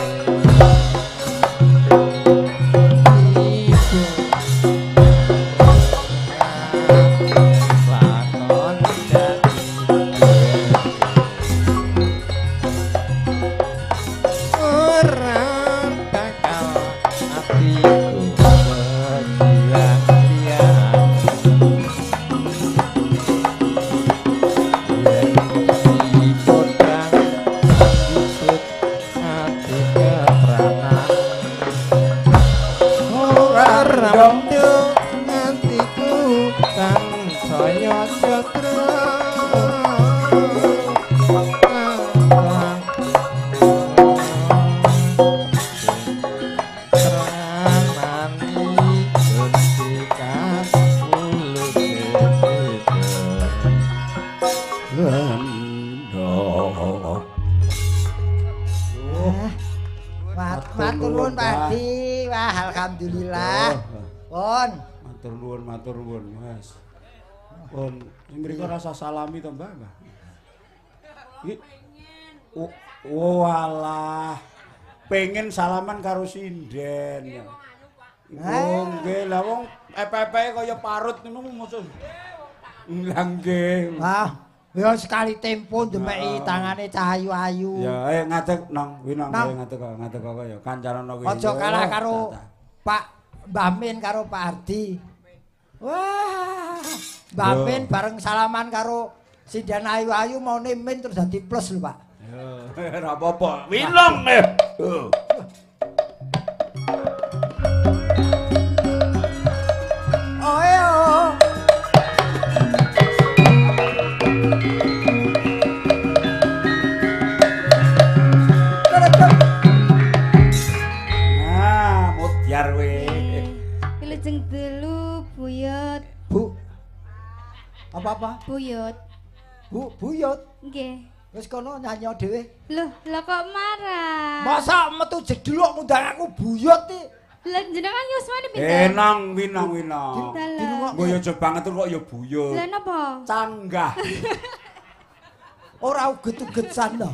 Rendo. Matur nuwun Pak Di. Wah, alhamdulillah. Pun. Matur nuwun, Mas. Pun sing mriko rasa salami to, Mbah, Mbah. Iki oh alah. Pengen salaman karo sinden. Oh nggih, lah wong epe-epe kaya parut ngono mosok. Lah nggih. Ah, ya sekali tempo ndemeki tangane cah ayu-ayu. Ya, ayo ngadeg nang, kuwi nang ngadeg kok ya kancanana kuwi. Aja kalah karo Pak Mbah Min karo Pak Ardi. Wah, Mbah Min bareng salaman karo sinden ayu-ayu maune min terus dadi plus lho, Pak. Ya, ora apa-apa. Winong. Oh, Nah, mudyar kowe. Wilujeng dalu, Buyut. Bu. Apa-apa? Buyut. Bu, Buyut. Nggih. Wis kono nyanyi dhewe. Loh, lah kok marah? Masa metu jeduluk ngundang aku buyut iki? Lah jenengan yuswane pinten? Nang, winang, winang. Mbok yo aja banget kok ya buyut. Lah napa? Canggah. Ora uget-ugetsan to.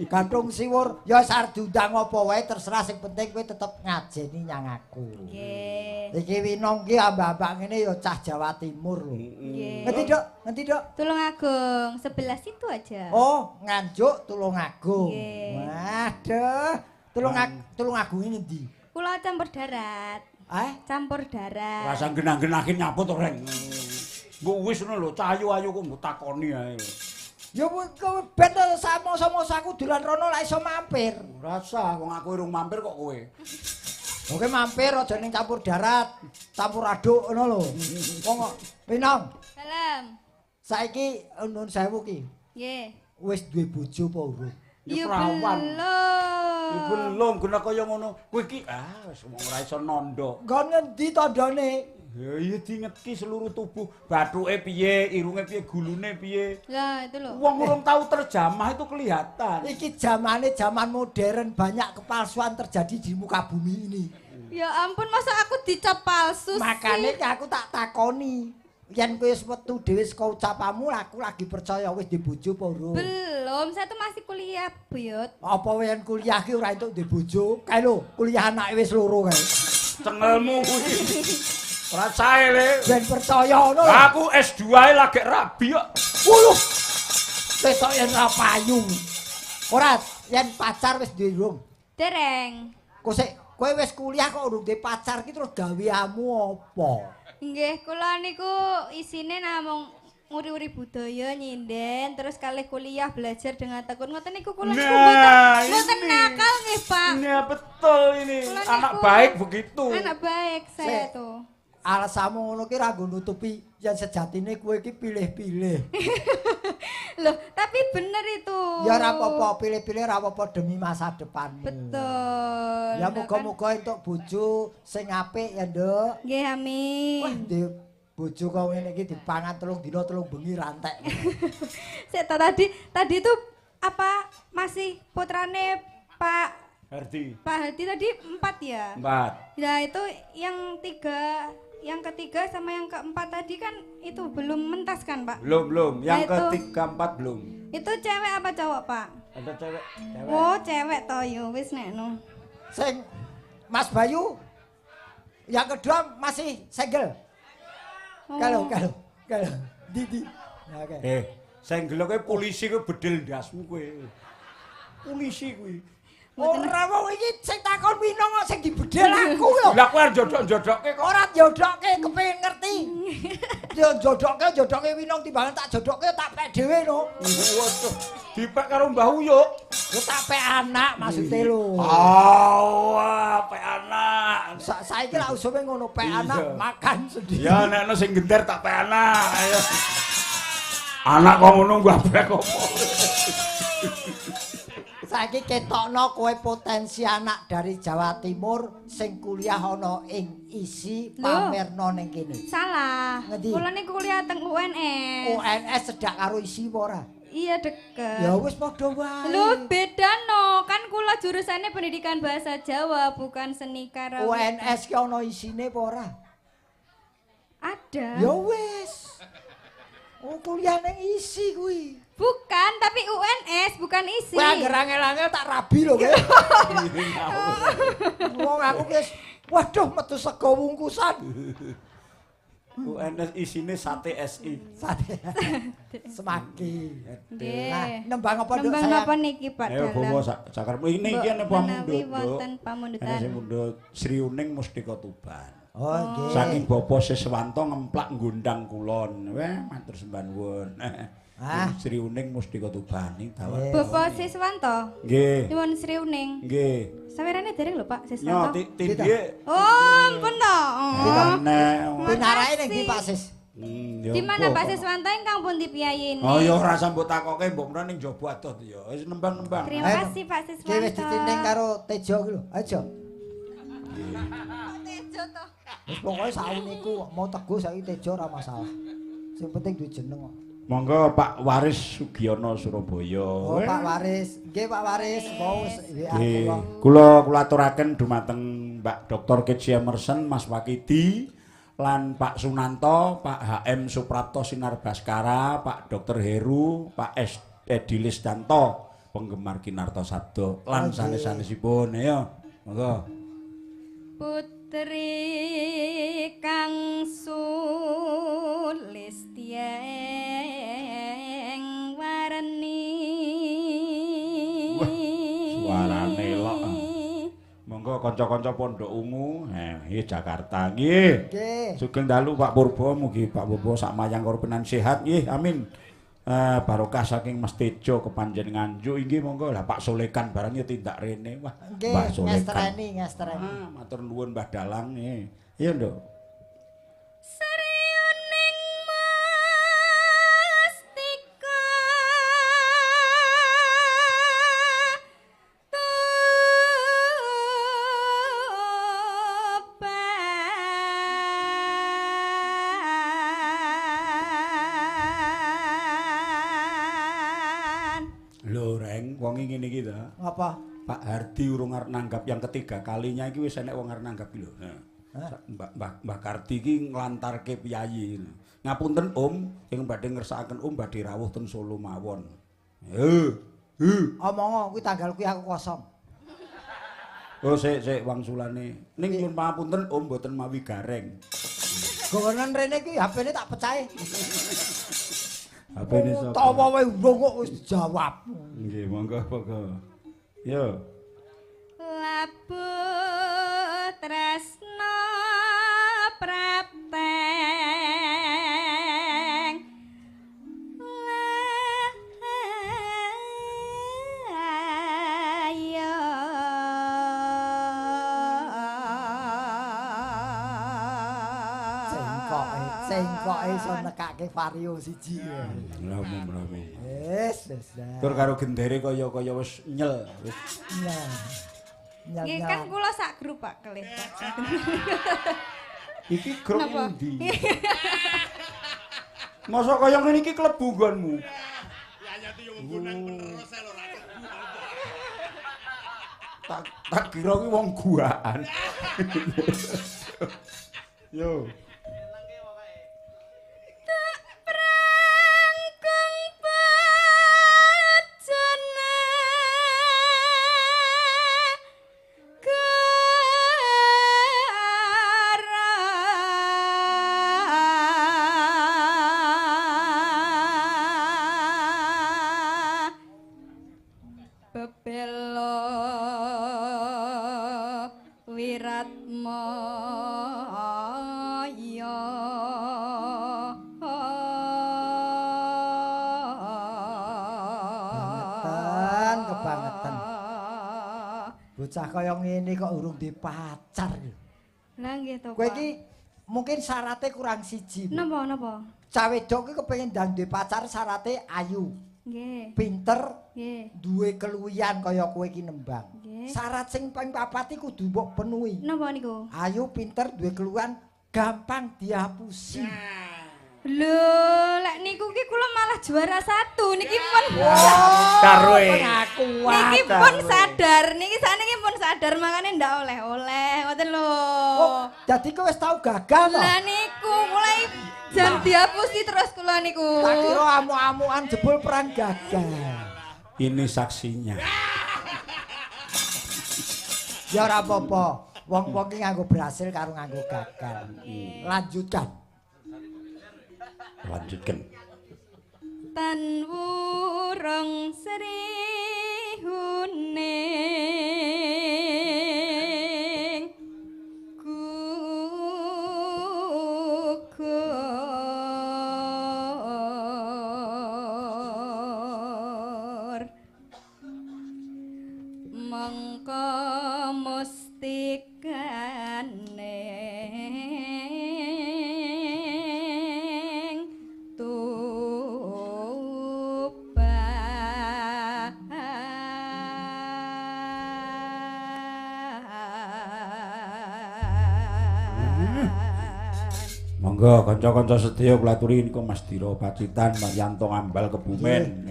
Gantung siwur ya wis arep diundang apa wae terserah sing penting kowe tetep ngajeni nyang aku. Nggih. Iki Winong ki ambak-ambak ngene ya cah Jawa Timur lho. Nggih. Ngerti, Dok? Ngerti, Dok? Tulungagung, sebelah situ aja. Oh, Nganjuk Tulungagung. Nggih. Waduh, Tulungagung ini ngendi? Kula campur darat. Eh? Campur darat. Rasa genah-genahin nyaput to, Reng. Mbok wis ngono lho, cah ayu-ayu kok mbok takoni ae. Ya kowe ben samo-samo aku dolan rono lak iso mampir. Rasa wong aku urung mampir kok kowe. Oke mampir aja ning campur darat, campur aduk ngono lho. Wong kok Winong. Salam. Saiki nuwun sewu ki. Nggih. Wis duwe bojo apa urung? Ya perawan. Ya belum guna kaya ngono. Kowe iki ah wis wong ora iso nandha. Nggon ngendi tandane? Ya iya dingetki seluruh tubuh, bathuke piye, irunge piye, gulune piye. Lah itu lho. Wong urung tau terjamah itu kelihatan. Iki zamane zaman modern, banyak kepalsuan terjadi di muka bumi ini. Ya ampun, masa aku dicap palsu sih? Makane aku tak takoni. Yen kowe wis metu dhewe saka ucapanmu, aku lagi percaya wis duwe bojo apa urung? Belum, saya tuh masih kuliah, Buyut. Apa yen kuliah ki ora entuk duwe bojo? Kae lho, kuliah anake wis loro kae. Cengelmu kuwi. Ora sae le. Ben percaya ngono lho. Aku S2 e lagi rabi kok. Wuluh. Ketok yen ora payu. Ora, yen pacar wis duwe urung? Dereng. Kok sik kowe wis kuliah kok urung duwe pacar ki terus gaweamu apa? Nggih, kula niku isine namung nguri-uri budaya nyinden terus kalih kuliah belajar dengan tekun ngoten niku kula niku mboten nakal nggih, Pak. Nah, betul ini. Kula anak niku, baik begitu. Anak baik saya tuh. Alasanmu ngono ki ra nggo nutupi yen sejatine kowe iki pilih-pilih. Loh, tapi bener itu. Ya ora apa-apa, pilih-pilih ora apa-apa demi masa depanmu. Betul. Ya muga-muga entuk bojo sing apik ya, Nduk. Nggih, amin. Wah, ndek bojo kok ngene iki dipangan 3 dina 3 bengi ra entek. Sik tadi itu apa masih putrane Pak Hardi. Pak Hardi tadi 4 ya? 4. Nah, itu yang 3, yang ketiga sama yang keempat tadi kan itu belum mentas kan, Pak? Belum. Yang nah, ketiga 4 belum. Itu cewek apa cowok, Pak? Ada cewek. Cewek. Oh, cewek toh yo wis nek no. Sing Mas Bayu yang kedua masih single. Oh. Kalau Didi. Nah, oke. Senggel kowe polisi kowe bedil ndasmu kowe. Polisi kuwi. Ora wong iki sing takon Winong kok sing dibedhel aku lho. Lah kowe arep jodhok-jodhokke kok. Ora jodokke kepengin ngerti. Yo jodokke Winong timbangan tak jodokke tak pek dhewe no. Waduh, dipek karo Mbah Uyuk. Yo tak pek anak maksude lho. Oh, wah, pek anak. Saiki lak usume ngono pek anak makan sendiri. Ya nek ana sing gender tak pek anak. Ayo. Anak kok ngono gabrek opo. Saiki ketokno kowe potensi anak dari Jawa Timur sing kuliah ana ing ISI pamerno ning kene. Salah. Kula niku kuliah teng UNS. UNS cedak karo ISI apa ora? Iya deket. Ya wis padha wae. Lho beda no, kan kula jurusannya pendidikan bahasa Jawa bukan seni karawitan. UNS ki ana isine apa ora? Ada. Ya wis. Oh kuliah ning isi kuwi. Bukan, tapi UNS bukan isi. Kowe anggere angel-angel tak rabi lho kowe. Wong aku wis waduh metu sego wungkusan. UNS isine sate SI. Sate. Semaki. Nggih. Nah, nembang apa nduk Nembang sayang? napa niki Pak Ayo Dalang? bawa sakarepmu. Ini iki ana pamundhut. Wonten pamundutan. Ana sing mundhut Sri Uning Mustika Tuban. Oh nggih. Saking Bapak Siswanto ngemplak ngundang kulon. Weh, matur sembah nuwun. Ah. Sri Uning Mustika Tuban iki dawet. Nggih. Bapak Siswanto. Nggih. Nyuwun Sri Uning. Nggih. Sawerane dereng lho Pak Nyo Siswanto. tindihe Oh, ampun to. Oh. nek. Pinarake ning ndi Pak Sis? Ya Di mana mbok. Pak Siswanto ingkang pundi piyayine? Oh ya ora sambut takoke mbok menawa ning jaba adoh ya. Wis nembang-nembang. Terima Ayo. kasih Pak Ki wis Siswanto. ditining karo Tejo ki lho. Ayo. Jo. Tejo to. Wis pokoke sauniku mau teguh saiki Tejo ora masalah. Sing penting duwe jeneng kok. Monggo Pak Waris Sugiono Surabaya. Oh Pak Waris, nggih Pak Waris, mau wis WA Nggih. kula. Kula kula aturaken dumateng Mbak Dr. Kitsi Emerson, Mas Wakidi, lan Pak Sunanto, Pak HM Suprapto Sinar Baskara, Pak Dr. Heru, Pak S. Edi Listanto, penggemar Kinarto Sabdo lan Nggih. sanes-sanesipun. Ayo, monggo. Putri kang sulistyeng warni. Wah, suarane lok. Monggo kanca-kanca Pondok Ungu, iki Jakarta nggih. Nggih. Sugeng dalu Pak Purbo, mugi Pak Purbo sak mayang karupenan sehat nggih. Amin. Barokah saking Mas Tejo kepanjen Nganjuk inggih monggo lah Pak Solekan barang ya tindak rene. Wah, Nggih, Mbah Solekan. ngestreni, ngestreni. Ah, matur nuwun Mbah Dalang nggih. Iya, Nduk. Sri Uning Mustika Tuban. Lho, Reng, wong ngene iki ta. Ngapa? Pak Hardi urung arep nanggap yang ketiga kalinya iki wis enek wong arep nanggap iki lho. Mbah Mbah Kardi iki nglantarke piyayi. Ngapunten Om, sing badhe ngersakaken Om badhe rawuh ten Solo mawon. Heh. Omongo kuwi tanggal kuwi aku kosong. Oh sik sik wangsulane. Ning nyuwun pangapunten Om mboten mawi gareng. Gowonen rene iki HP-ne tak pecahe. HP-ne sapa? Tawa wae urung kok wis dijawab. Nggih, monggo monggo. Yo. Labuh tresna prapteng layo Cengkoke, cengkoke iso nekake vario siji. Mlamu-mlamu. Wis, wis. Tur karo gendere kaya-kaya wis nyel, wis Nah. Nyel. Nggih kan kula sak grup Pak Kelih Pak. Iki grup Napa? endi? Masa kaya ngene iki klebu nggonmu? Tak kira kuwi wong guaan. Yo. Prangkung bojone gara bebelo wiratmaya. Kebangetan, kebangetan. Bocah kaya ngene kok urung duwe pacar. Lah nggih to, Kowe Pak. iki mungkin syaratnya kurang siji. Napa napa? Cah wedok ki kepengin ndang duwe pacar syarate ayu, Nggih. pinter, Nggih. duwe keluwihan kaya kowe iki nembang. Nggih. Syarat sing paling papat iki kudu mbok penuhi. Napa niku? Ayu, pinter, duwe keluwihan, gampang dihapusi. Lho, lek niku ki kula malah juara 1 niki pun. Karoe. Pengakuan. Niki pun sadar, niki sakniki pun sadar makane ndak oleh-oleh, ngoten lho. Oh, dadi kowe wis tau gagal to? Lah niku mulai jam dihapusi terus kula niku. Tak kira amuk-amukan jebul perang gagal. Ini saksinya. Ya ora apa-apa. Wong-wong ki nganggo berhasil karo nganggo gagal. Lanjutkan. Lanjutkan. Tan wurung sri huning gugur mongko mustikane Monggo kanca-kanca sedaya kula aturi niku Mas Dira Pacitan, Mas Yanto Ngambal Kebumen,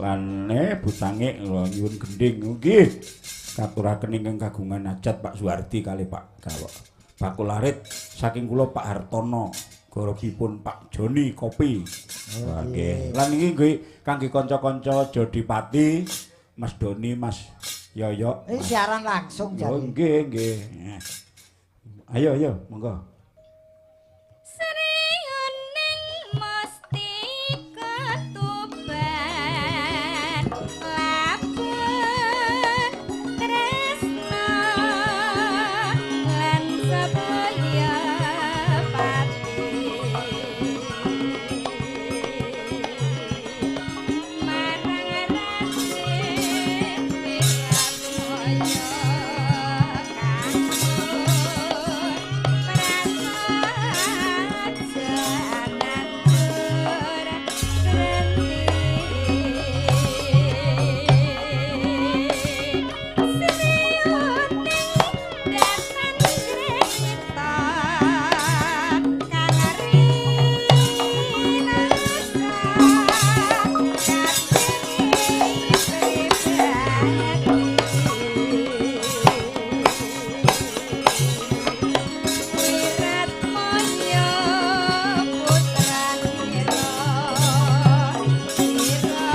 lan Bu Cangik kula nyuwun gendhing nggih. Katuraken ingkang kagungan hajat Pak Suwardi kalih Pak Gawok. Bakul Arit saking kula Pak Hartono, gorogipun Pak Joni Kopi. Nggih. Lan iki nggih kangge kanca-kanca Jodipati, Mas Doni, Mas Yoyok. Ini siaran langsung Oh jadi. nggih, nggih. Ayo ayo, monggo. Sriuning mustika Tuban labet tresna lan sebaya pati marang Raden Wirasmaya Wiratmaya putranira sira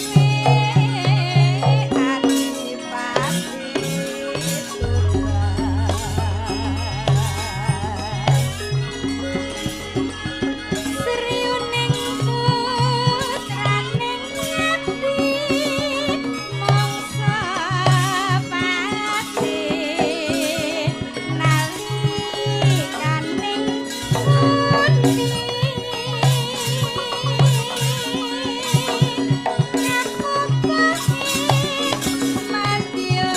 lewe adipati Tuban. Sriuning putraning abdi mangsa pati nalikaning pundi madya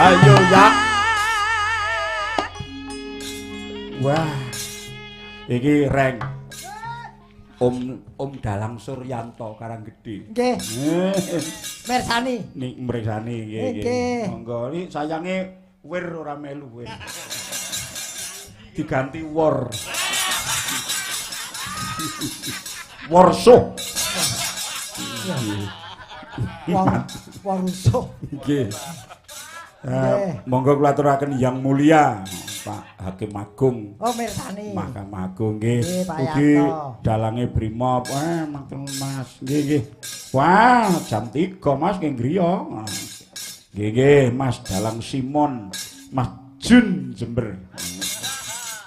Ayo ya. Wah. Iki reng. Om Dalang Suryanto Karanggede. Nggih, mirsani. Nik mriksani nggih nggih. Nggih. Monggo iki sayange wir ora melu wir. Diganti wor. Worso. Wong wong rusuh. Nggih. Nggih. Monggo kula aturaken Yang Mulia Pak Hakim Agung. Oh, mirsani. Mahkamah Agung nggih. Nggih, Pak Ugi Yanto. dalange Brimob. Matur Mas. Nggih nggih. Wah, jam 3 Mas nggih griya. Nggih nggih, Mas Dalang Simon, Mas Jun Jember.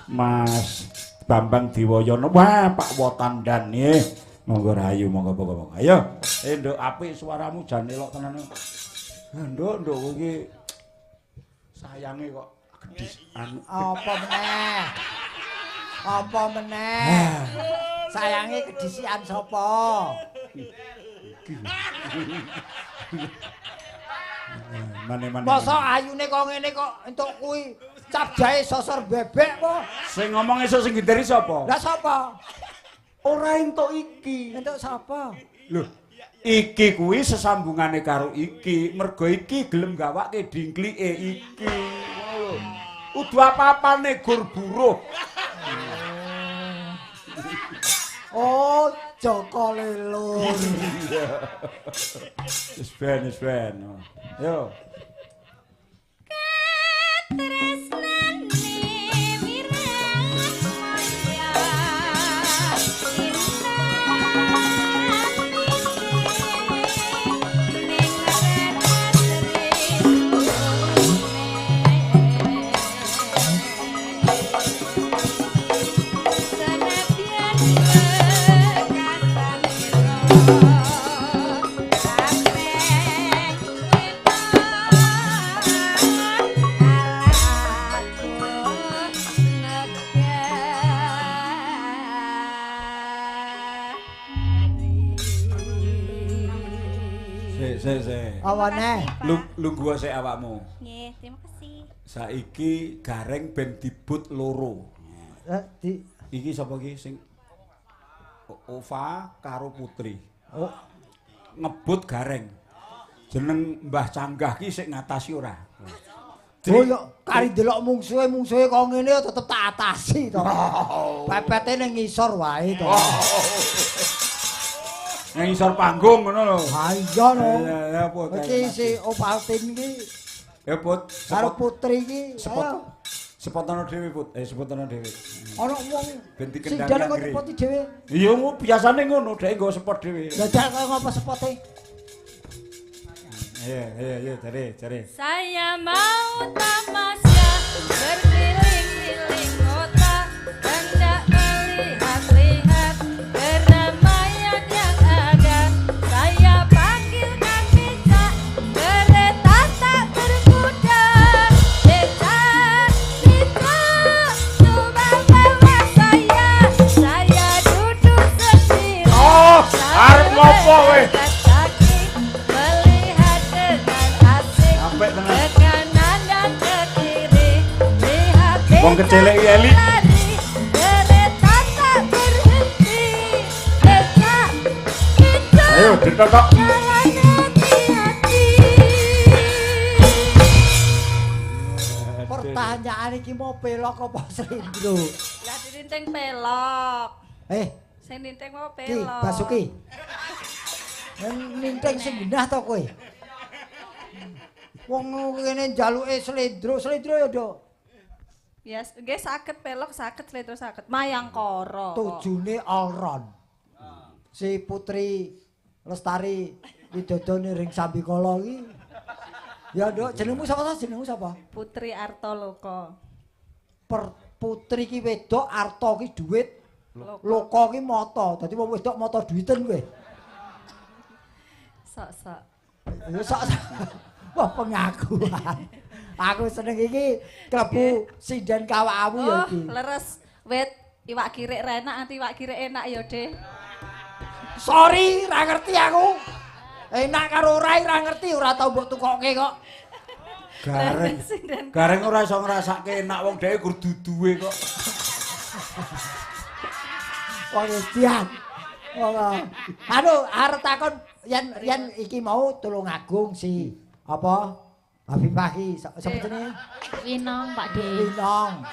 Mas Bambang Dewoyono. Wah, Pak Wotandan nggih. Monggo rahayu, monggo monggo monggo. Ayo, nduk apik suaramu jan elok tenan. Nduk, nduk kowe iki sayange kok gedis anu. Apa meneh? Apa meneh? Sayange kedisian sapa? Mane-mane. Mosok ayune kok ngene kok entuk kuwi cap jahe sosor bebek po? Sing ngomong esuk sing ginderi sapa? Lah sapa? Ora entuk iki. Entuk sapa? Lho, iki kuwi sesambungane karo iki, mergo iki gelem gawake dingklike iki. Ngono lho. Kudu apa-apane gur buruh. Oh, Joko Lelur. Wis ben, wis ben. Yo. Katresnane wirang maya Sik, sik, sik. Awane. Lungguh sik awakmu. Nggih, terima kasih. Saiki Gareng ben dibut loro. Di Iki sapa iki sing Ova karo Putri. Oh, ngebut Gareng. Jeneng Mbah Canggah ki sik ngatasi ora? Oh ya, kari delok mungsuhe, mungsuhe kok ngene ya tetep tak atasi to. Pepete ning ngisor wae to. Ning ngisor panggung ngono lho. Ha iya no. Ya apa Iki si Ovaltine iki Ya Put, karo Putri iki. Sepot. Sepotono dhewe, Put. Sepotono dhewe. Ana wong ben sing dikendang kok nyepoti dhewe. Iya, biasane ngono, dhek nggo sepot dhewe. Jajal kaya ngopo sepote? Iya, iya, iya, jare, jare. Saya mau tamasya berkeliling-keliling kota, hendak melihat-lihat keramaian yang ada. Saya panggilkan becak, kereta tak berkuda. Becak, becak, coba bawa saya, saya duduk sendiri. Oh, arep ngopo kowe? Ke kanan dan ke kiri, lihat wong kecelek eli. Kereta tak berhenti, becak, becak. Ayo ditotok. Jalan hati-hati. Pertanyaan iki mau pelok apa slendro? Lah dirinting pelok. Sing ninting mau pelok. Ki, Basuki. Ninting sing genah to kowe? Wong ngene njaluke slendro, slendro ya, Nduk. Ya, nggih saged pelok, saged slendro saged. Mayangkara. Tujune all round. Si Putri Lestari Widodo ring Sambikala iki. Ya, Nduk, jenengmu sapa ta? Jenengmu sapa? Putri Artaloka. Putri ki wedok, arta ki dhuwit, loka ki mata. Dadi wong wedok mata duwiten kowe. Sok-sok. Ya sok-sok. Wah, pengakuan. Aku seneng iki klebu sinden kawakmu ya iki. Oh, leres wit iwak kirik ra enak, anti iwak kirik enak ya, De. Sorry, ra ngerti aku. Enak karo ora ra ngerti, ora tau mbok tukoke kok. Gareng. Gareng ora iso ngrasake enak wong dheke gur duduwe kok. Wong edian. Wong. Aduh, arep takon yen iki mau Tulungagung si apa? Habibah ki sapa jenenge? Winong, Pak De. Winong.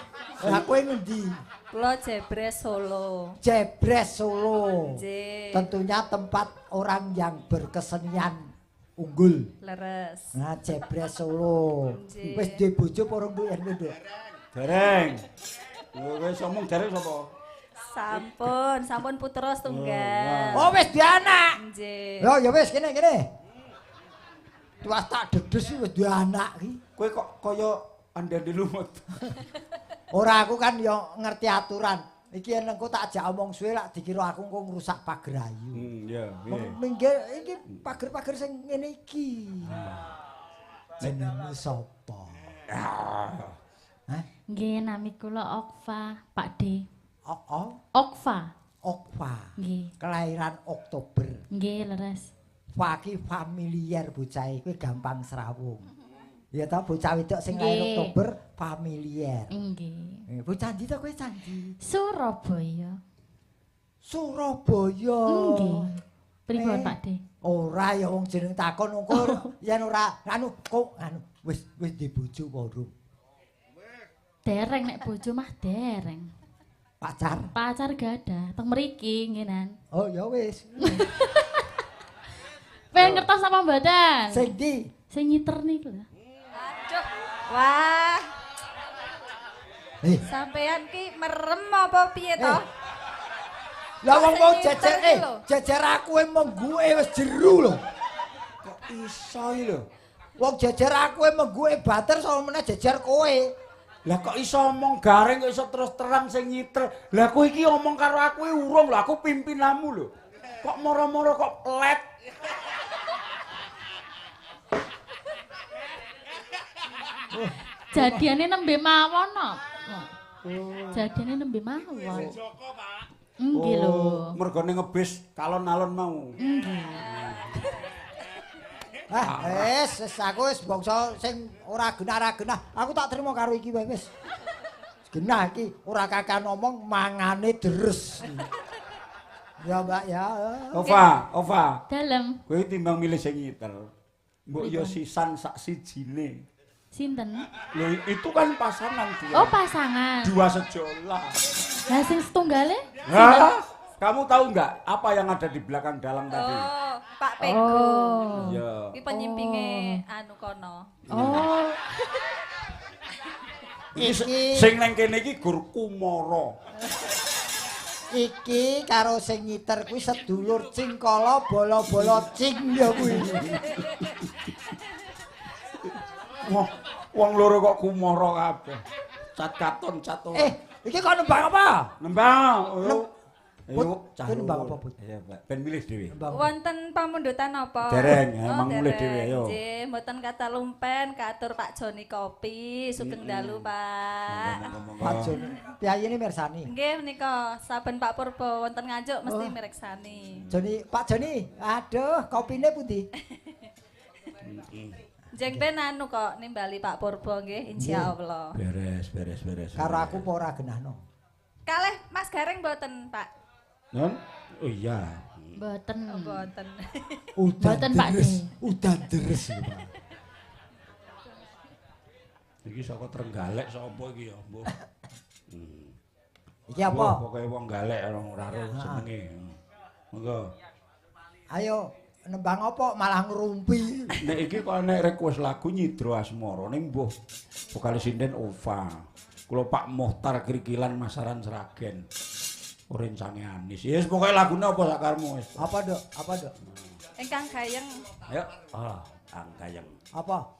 Lah kowe ngendi? Kula Jebres Solo. Jebres Solo. Nggih. Tentunya tempat orang yang berkesenian unggul. Leres. Nah, Jebres Solo. Wis duwe bojo apa urung duwe, Nduk? Dereng. Lho wis omong dereng sapa? Sampun, sampun putra setunggal. Oh, wis duwe anak. Nggih. Lho ya wis kene kene. Tuas tak dedes wis duwe anak iki. Kowe kok kaya andande lumut. Ora, aku kan ya ngerti aturan. Iki yen engko tak ajak omong suwe lak dikira aku engko ngrusak pager ayu. Iya, piye? Minggir iki pager-pager sing ngene iki. Jenenge sapa? Hah? Nggih, nami kula Okfa, Pak D. Okfa. Okfa. Nggih. Kelahiran Oktober. Nggih, leres. Fa ki familiar bocah kuwi gampang srawung. Ya ta bocah wedok sing lahir Oktober familiar. Nggih. Bocah ndi to kowe candi? Surabaya. Surabaya. Nggih. Pripun Pak De? Ora ya wong jeneng takon engko yen ora anu kok anu wis wis di bojo apa urung? Dereng nek bojo mah dereng. Pacar? Pacar gadah teng mriki ngenan. Oh ya wis. Pengen ngertos apa mboten? Sing ndi? Sing nyiter niku lho. Aduh. Wah. Sampean ki merem apa piye to? Lah wong mau jejer jejer aku e mengguke wis jeru lho. Kok iso iki lho? Wong jejer aku e mengguke bater sama meneh jejer kowe. Lah kok iso omong garing kok iso terus terang sing nyiter. Lah kowe iki omong karo aku urung lho, aku pimpinanmu lho. Kok moro-moro kok pelet. Jadiane nembe mawon no. Jadiane nembe mawon. Nggih lho. Mergone ngebis kalon-alon mau. Nggih. Ah, wis wis aku wis bangsa sing ora genah-genah. Aku tak trimo karo iki wae wis. Genah iki ora kakean omong mangane deres. Ya Mbak ya. Ova, Ova. Dalem. Kowe timbang milih sing nyiter. Mbok yo sisan sak sijine. Sinten? Lho itu kan pasangan dua. Oh, pasangan. Dua sejolah. Lah sing setunggale? Hah? Kamu tahu nggak apa yang ada di belakang dalang tadi? Oh, Pak Pego. Oh. Iya. Iki penyimpinge anu kono. Oh. Iki sing nang kene iki gur kumara. Iki karo sing nyiter kuwi sedulur cingkala bala-bala cing ya kuwi. Wah, wong loro kok kumara kabeh. Cat katon cat ora. Iki kok nembang apa? Nembang. Ayo, cah. Nembang apa, Put? Iya, Pak. Ben milih dhewe. Wonten pamundutan apa? Dereng, emang mulih dhewe ayo. Nggih, mboten kata lumpen katur Pak Joni kopi. Sugeng dalu, Pak. Pak Joni. Piyayine mirsani. Nggih menika saben Pak Purbo wonten Nganjuk mesti mirsani. Joni, Pak Joni. Aduh, kopine pundi? Jeng ben anu kok nimbali Pak Purbo nggih insyaallah. Beres, beres, beres. Karo aku apa ora genahno? Kalih Mas Gareng mboten, Pak. Non? Oh iya. Mboten. Oh, mboten. Udan Pak deres, udan deres lho, Pak. Iki saka Trenggalek sapa iki ya, Mbah? Iki apa? Pokoke wong Galek ora ora jenenge. Monggo. Ayo nembang apa malah ngrumpi. Nek iki kok nek request lagu Nyidra Asmara ning mbuh vokalis sinden Ova. Kula Pak Muhtar Krikilan Masaran Sragen. Orencange Anis. Yes, pokoke lagune apa sakarmu wis. Apa, Dok? Apa, Dok? Ingkang gayeng. Ayo. Ah, ang gayeng. Apa?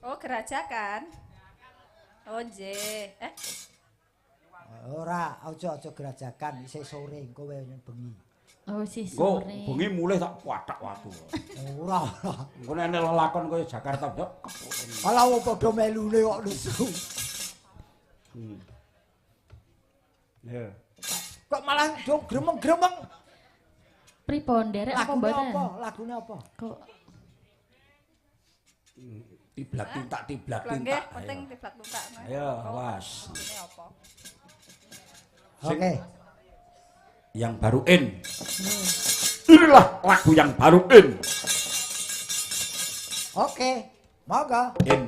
Oh, gerajakan. Oh, nggih. Ora, aja-aja gerajakan isih sore engko wae bengi. Oh, sih sore. Engko bengi mulih tak pathak watu. Ora, ora. Engko nek lelakon kaya Jakarta, Dok. Alah wong padha melune kok nesu. Ya. Kok malah do gremeng-gremeng. Pripun nderek apa mboten? Apa? Lagune apa? Kok tiblak tintak tiblak tintak. Nggih, penting tiblak tintak. Ayo, awas. Oke. Yang baru in. Inilah lagu yang baru in. Oke, monggo. In.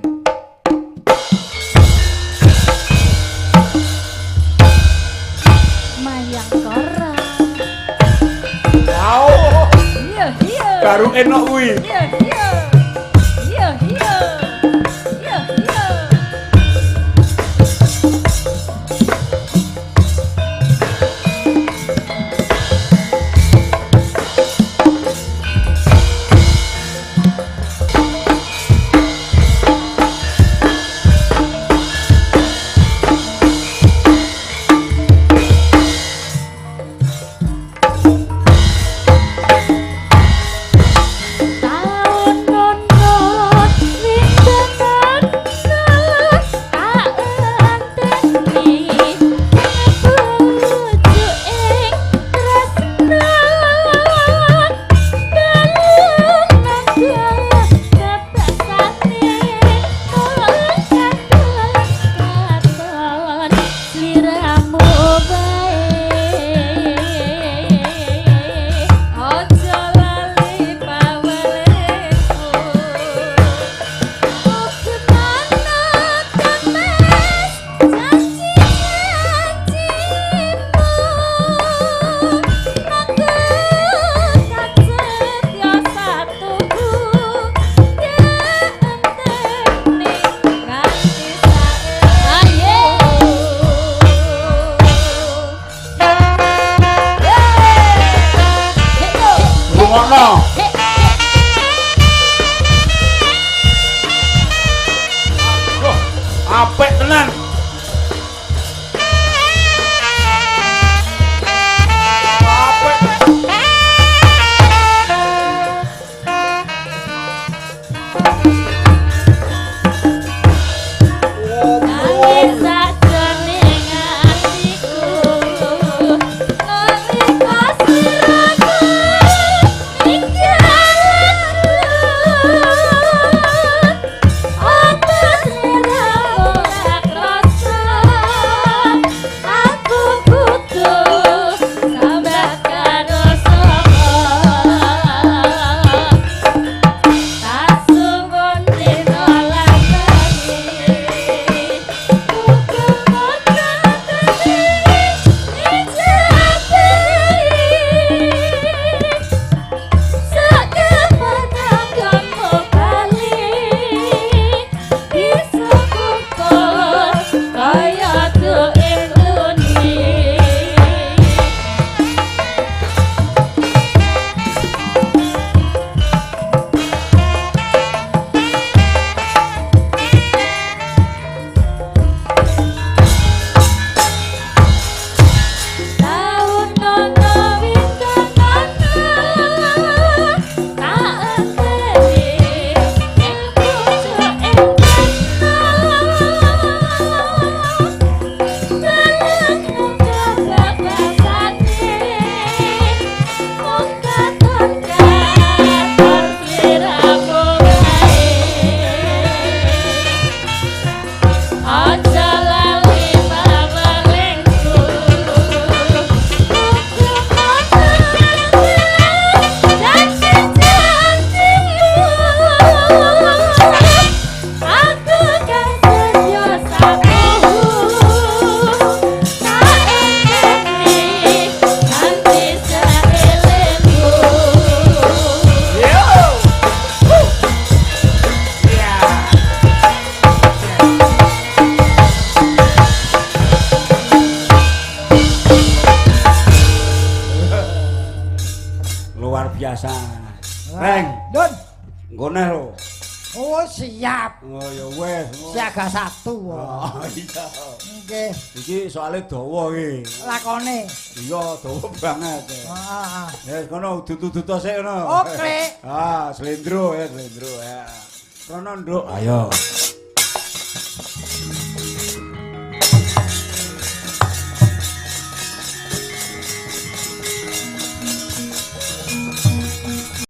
Mayangkara. Wow. Iya, iya. Baru enak kuwi. Iya, iya. Iya, iya. Iya, iya. Tahun Engko neh lho. Oh, siap. Oh ya wis. Siaga satu. Oh iya. Nggih, Iki soalnya dawa iki. lakone. Iya, dawa banget. Heeh. Ya kono udut-udut sik kono. Oke. Ah, slendro ya, slendro ya. Kono, Nduk. Ayo.